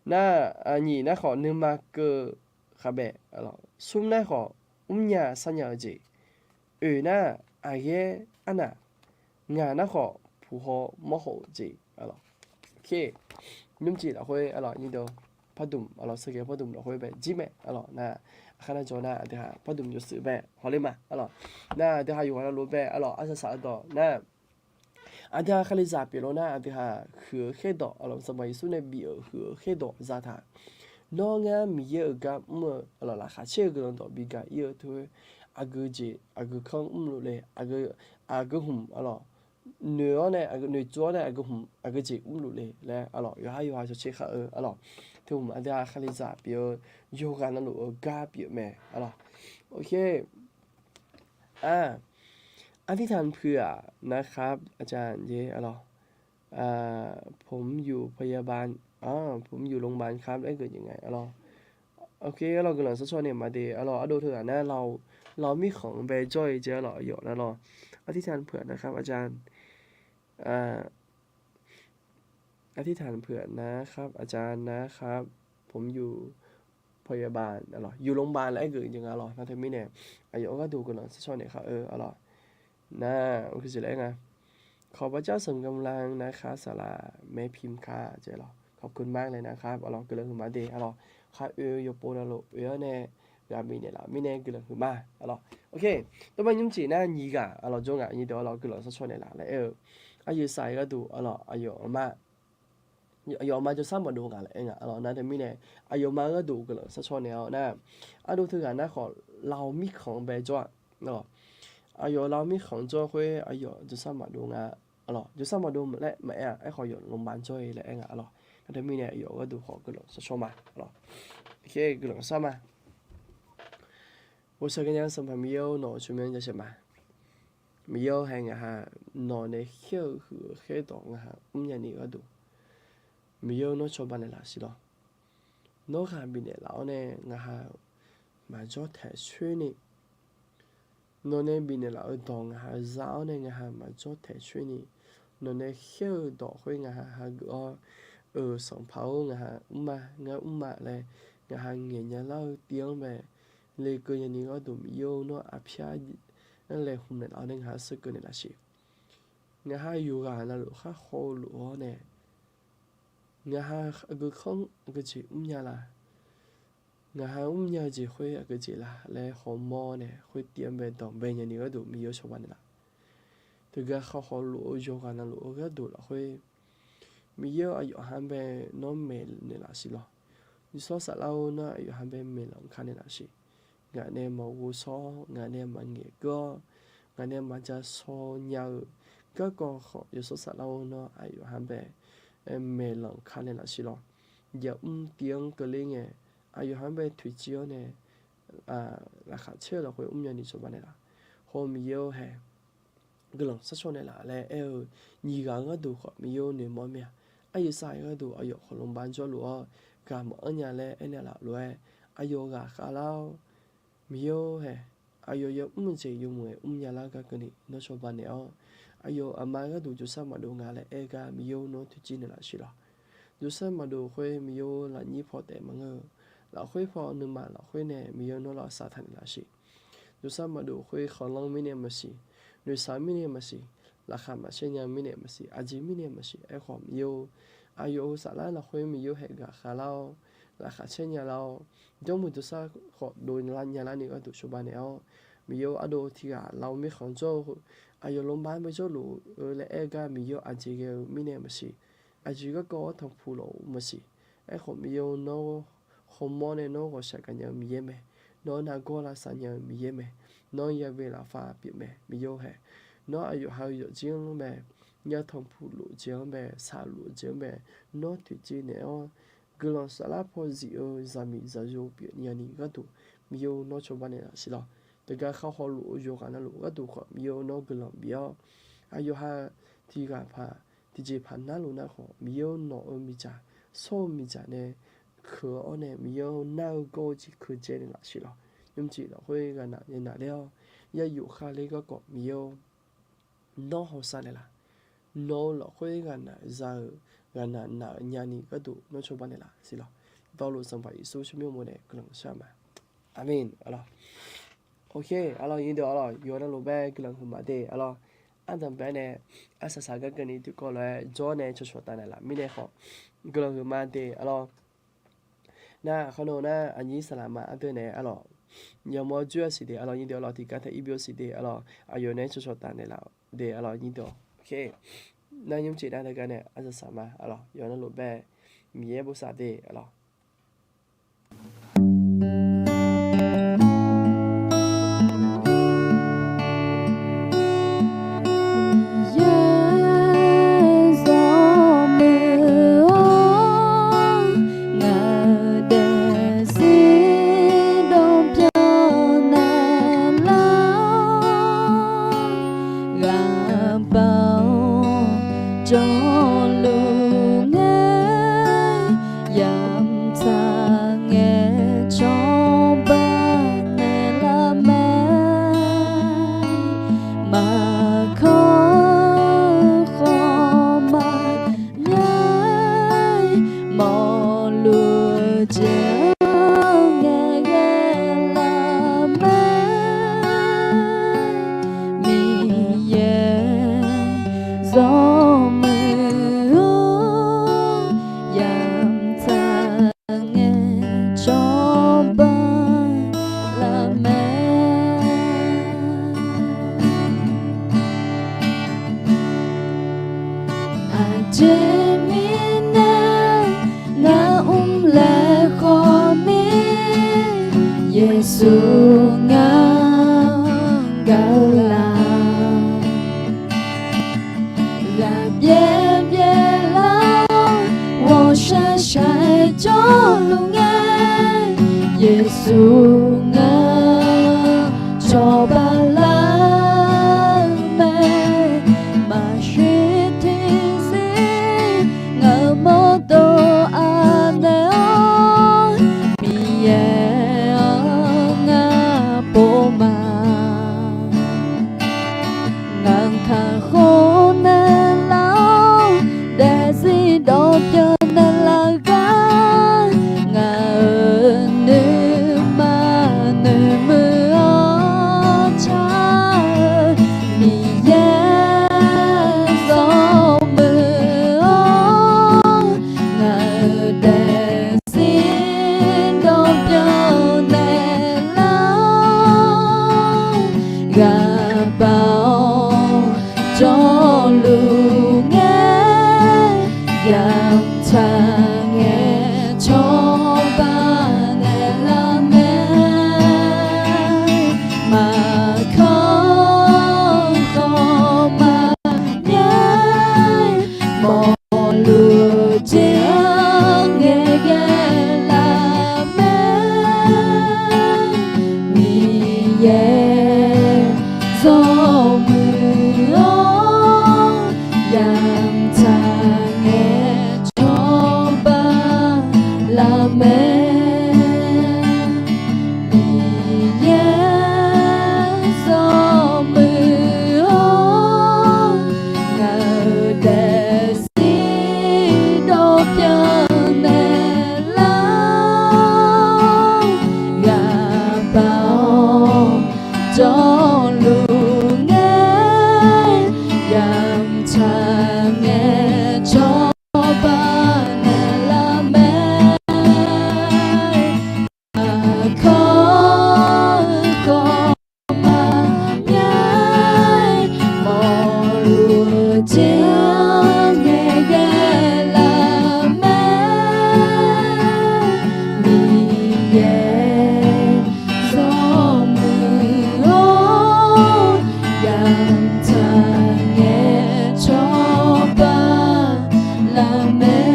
Nar, nyiq nar khawf nuima keuv khavbae arlawq, smr nar khawf mrnya sarnya-eu jeq, oeq nar aqghaer arnaq, ngaq nar khawf puqhaw mawrhaw-euq jeq arlawq. Nymrjeq lafkhoer arlawq, nyir deuq, pardmq arlawq, saqgaeq pardmq lafkhoer bae jir mae arlawq. Nar, aqkar nar jawr nar aqdui ha pardmq yawshuif bae hawler ma arlawq. Nar aqdui ha yawqghaq navluf bae arlawq, arsaq saq-eu dawq nar, Aqdui-aq, Kalizaq pyeuflar nar, aqdui-aq, huiq-eu khaerdawq, aqlawq, Sanqpaq Yeqsur nae bif-euq huiq-eu khaerdawq zataq. Nawr ngar Miqyaer-euq gar mr-eu, aqlawq, laqkhaq caer-eu guiqlanq dawq bi gaq ir-eu teu, aqgeu jeq aqgeu kanr mrluf le, aqgeu hmq, aqlawq, noeq-awr nae, noeqtsov-awr nae aqgeu hmq aqgeu jeq mrluf le laer, aqlawq, yawqhar yawqha shawqtser khar-eu, aqlawq, teu hmq aqdui-aq, Kalizaq pyeuf-eu yawqghaq navluf-eu gar pyeuf mae, aqlawq. โอเค อ่า อธิษฐานเผื่อนะครับ อาจารย์ เย้ aqlawq, อ่า ผมอยู่พยาบาล อ่า ผมอยู่โรงพยาบาลครับ laer geuf jeq nga, aqlawq. โอเค aqlawq, guiqlanq sharshawr naeq ma de, aqlawq, ardov teughaq nar, lawq, mirkhanq bae jawr-eu jeq, aqlawq, aqyawf nar, aqlawq, อธิษฐานเผื่อนะครับ อาจารย์ อ่า อธิษฐานเผื่อนะครับ อาจารย์ นะครับ ผมอยู่พยาบาล aqlawq, อยู่โรงพยาบาล laer aer geuf jeq nga, aqlawq. Nar teumirnae aqyawf-euq gharduq guiqlanq sharshawr naeq khar-eu, aqlawq. Nar, aqjeq laer nga, ขอบพระเจ้าเสริมกำลังนะครับ สำหรับแม่พิมพ์ครับ เจ๊ aqlawq, ขอบคุณมากเลยนะครับ aqlawq, guiqlanq huiqma de, aqlawq. Khar oe-eu yawpov navluf oe-awr nae ghaq bifnaeq laf mirnae guiqlanq huiqma, aqlawq. โอเค tawrma nymr jeq nar nyiq ghaq, aqlawq, jawr ngaq nyir deuq, aqlawq, guiqlanq sharshawr naeq laf laer aer-eu, aqyuif saq-eu gharduq, aqlawq, aqyawf aqma, aqyawf aqma jawrsar maqdov ngaq laer aer nga, aqlawq. Nar teumirnae aqyawfma-eu gharduq guiqlanq sharshawr naeq-awr nar, ardov teughaq nar khawf, lawq, mirkhanq bae jawr-a, aqlawq, aqyawf lawq, mirkhanq jawr khoer aqyawf jawrsar maqdov nga, aqlawq, jawrsar maqdov laer maqaer-a, aerkhawf yawf โรงพยาบาล jawr-e laer aer nga, aqlawq. Nar teumirnae aqyawf-euq gharduq khawf guiqlanq sharshawr ma, aqlawq. Oke, guiqlanq sharma. 我是跟你讲，Sanqpaq Miqyaer-or, nawq-euq tsawrmyanr jasheuq ma. Miqyaer-or, hae ngaq ha nawq nae khaer-eu huiq-eu khaerdawq ngaq ha mrnya ni gharduq, Miqyaer-or, nawr cawba naeqlaf siq lawq. Nawr ghaq bifnaeq laf-awr nae ngaq ha maqjawr taeq coer ni, nawq nae bifnaeq laf-eu dawq ngaq ha za-awr nae ngaq ha maqjawr taeq coer ni, nawq nae khaer-eu dawq khoer ngaq ha hageuf-awr, Euq Sanqpaq-or, ngaq ha mrma, ngar mrma laer ngaq ha ngaeq nya lar-eu tiv-anr bae lekeuv nya ni gharduq, Miqyaer-or, nawr arpyar laeqhmq naeqlaf-awr nae ngaq ha sheuqkeuv naeqlaf siq. Ngaq ha yawqghaq navluf khar hawluf-awr nae, ngaq ha aqgeu kanr aqgeu jeq mrnya la, ngaq ha mrnya-eu jeq khoer aqgeu jeq la laer hawmawr nae khoer tiv-anr bae danqbae nya ni gharduq Miqyaer-or cawba naeqlaf. Teugar khawf hawluf-eu yawqghaq navluf-eu gharduq lafkhoer, Miqyaer-or, aqyawf ha bae nawr maeqnaeq laf siq lawq. Yawshawr Saflar-or, nawr aqyawf ha bae maeqlanq ka naeqlaf siq. Ngaq nae maqghov shawr-awr, ngaq nae maqngaeq keuv-awr, ngaq nae maqja shaw nya-eu garkawv khawf, Yawshawr Saflar-or, nawr aqyawf ha bae maeqlanq ka naeqlaf siq lawq. Jaqmr tiv-anr keuvler ngae, aqyawf ha bae toeqciv-awr nae laqkhaq caer-eu lafkhoer mrnya ni cawba naeqlaf. Hawr Miqyaer-or, hae guiqlanq sharshawr naeqlaf laer aer-eu nyiq ghaq-eu gharduq khawf Miqyaer-or, noeqmawr mir-a. Aqyawf saq-eu gharduq aqyawf khawf โรงพยาบาล jawrluf-awr ghaq maqanr nya laer aernaeq laf lof-aer, aqyawf ghaq khavlar-awr, Miqyaer-or, hae aqyawf yamr-eu jeq yawmuiq-aer mrnya lar gar keuvni nawr cawba naeq-awr, aqyawf aqma gharduq jawrsar maqdov nga laer aer gar Miqyaer-or, nawr toeqciv naeqlaf siq lawq. Jawrsar maqdov khoer Miqyaer-or, lafnyir paw taef maqngeur-eu, lafkhoer paw nuima lafkhoer nae Miqyaer-or, nawr lavsaq taq naeqlaf siq. Jawrsar maqdov khoer khanqlanr mirnae maqsiq, noeqshaq mirnae maqsiq, laqkhaq maqcaer nya mirnae maqsiq, aqjeq mirnae maqsiq, aerkhawf Miqyaer-or, aqyawf-euq saflar lafkhoer Miqyaer-or, hae ghaq khavlar-awr, laqkhaq caer nya lar-awr, jawrmuiq jawrsar khawf dov nya larni gharduq cawba naeq-awr, Miqyaer-or, ardov tiqghaq lafov mirkhanq jawr-eu, aqyawf โรงพยาบาล bae jawrluf-eu laer aer gar Miqyaer-or, aqjeq ghae-eu mirnae maqsiq, aqjeq garkawv-awr tanqpuq lawf-eu maqsiq, aerkhawf Miqyaer-or, nawr hawmawr nae nawr ghawqshaq gaqnya-eu Miqyaer mae, nawr nargawr lavsav nya-eu Miqyaer mae, nawr yabe laffav pyeuf mae, Miqyaer-or, hae nawr aqyawf ha-eu yawfjir-anr bae, yatanqpuq luf-eu jeq-anr bae, saqluf-eu jeq-anr bae, nawr toeqciv naeq-awr, guiqlanq saflar paw zif-eu zaqmiq zaqyo pyeuf nya ni gharduq, Miqyaer-or, nawr cawba naeqlaf siq lawq. Teugar khar hawluf-eu yawqghaq navluf gharduq khawf Miqyaer-or, nawr guiqlanq bif-awr, aqyawf ha tiqghaq paq tiqjeq paq narluf nar khawf Miqyaer-or, nawq-euq miqdzaq, shawr-eu miqdzaq nae keuq-awr nae Miqyaer-or, nar-eu gawr-eu jeq keuq dzae naeqlaf siq lawq. Nymrcif lafkhoer ghaqnaq yaeqnaq ler-awr, yayof khavler garkawv Miqyaer-or, nawr hawsav naeqlaf, nawq-eu lafkhoer ghaqnaq za-eu, ghaqnaq naq-eu nyani gharduq nawr cawba naeqlaf siq lawq. Dawqluf Sanqpaq Yeqsur tsawrmyanr uqmov nae guiqlanq shar ma. Aqmeq, aqlawq. Oke, aqlawq, nyiq deuq, aqlawq, yawqnan lof-aer guiqlanq huiqma de, aqlawq. Ardanqbae nae arsaq saq gar keuvni tiqkawv lof-aer jawr nae cawqcawq taf naeqlaf mirnae khawf, guiqlanq huiqma de, aqlawq. Nar, aqkar nawr nar, aqnyir saqlaqma ardeuv nae, aqlawq, yamawr joer-a siq de, aqlawq, nyiq deuq, aqlawq, tiqgar tae ir byov siq de, aqlawq, aqyawf nae cawqcawq taf naeqlaf de, aqlawq, nyiq deuq, oke. nar nymr jeq nar teugar nae aqyawf saqma aqlawq, yawqnan lofbae Miqyaer bosav de aqlawq. Miqyaer zawmuiq-awr, ngaq-euq daefzir dawqbyan naeqlar-awr, ghaqbaq-awr jawrluf ngae, yamq tsaq ngae cawba naeqlar mae. Maqkawr-eu khawf maqmyar-aer, mawqluf jeq-anr ngaeqghae lar mae. Miqyaer zawmuiq-awr, yamq tsaq ngae cawba lar mae. Aqjeq mirnae ngaq mrlaeq khawf mir, Yeqsur ngaq-anr gaq-eu laf. Ghaqbyaer byaerlar-awr, ghawqshaq shaq-aer jawrluf ngae, Yeqsur ngaq-anr cawba lar-eu mae. Maqshir tiqzir ngaq-euq mawrdo anaeq-awr, Miqyaer-anr ngar pov ma. Ngaq-anr kakhof naeqlar-awr, daefzir dawqbyan naeqlar gar, ngaq-euq nuima noeqmuiq-awr car-eu Miqyaer zawmuiq-awr, ngaq-euq daefzir dawqbyan naeqlar-awr, ghaqbaq-awr jawrluf ngae, yamq tsaq ngae cawba naeqlar mae. Maqkawr khawf maqmyar-aer, mawqluf jeq-anr ngaeqghae lar mae. Miqyaer zawmuiq-awr, yamq tsaq ngae cawba lar mae. Miqyaer zawmuiq-awr, ngaq-euq daefzir dawqbyan naeqlar-awr, ghaqbaq-awr jawrluf ngae, yamq tsaq ngae cawba naeqlar mae. Aqkawr-eu khawf maqmyar-aer, mawqluf jeq-anr ngaeqghae lar mae. Miqyaer zawmuiq-awr, yamq tsaq ngae cawba lar mae.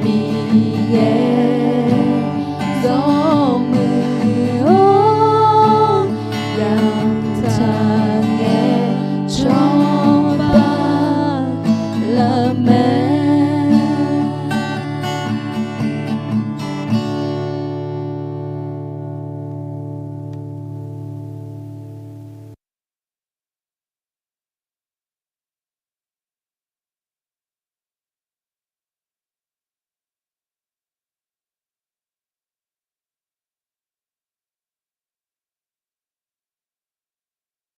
Miqyaer zawmuiq-awr, yamq tsaq ngae cawba lar mae.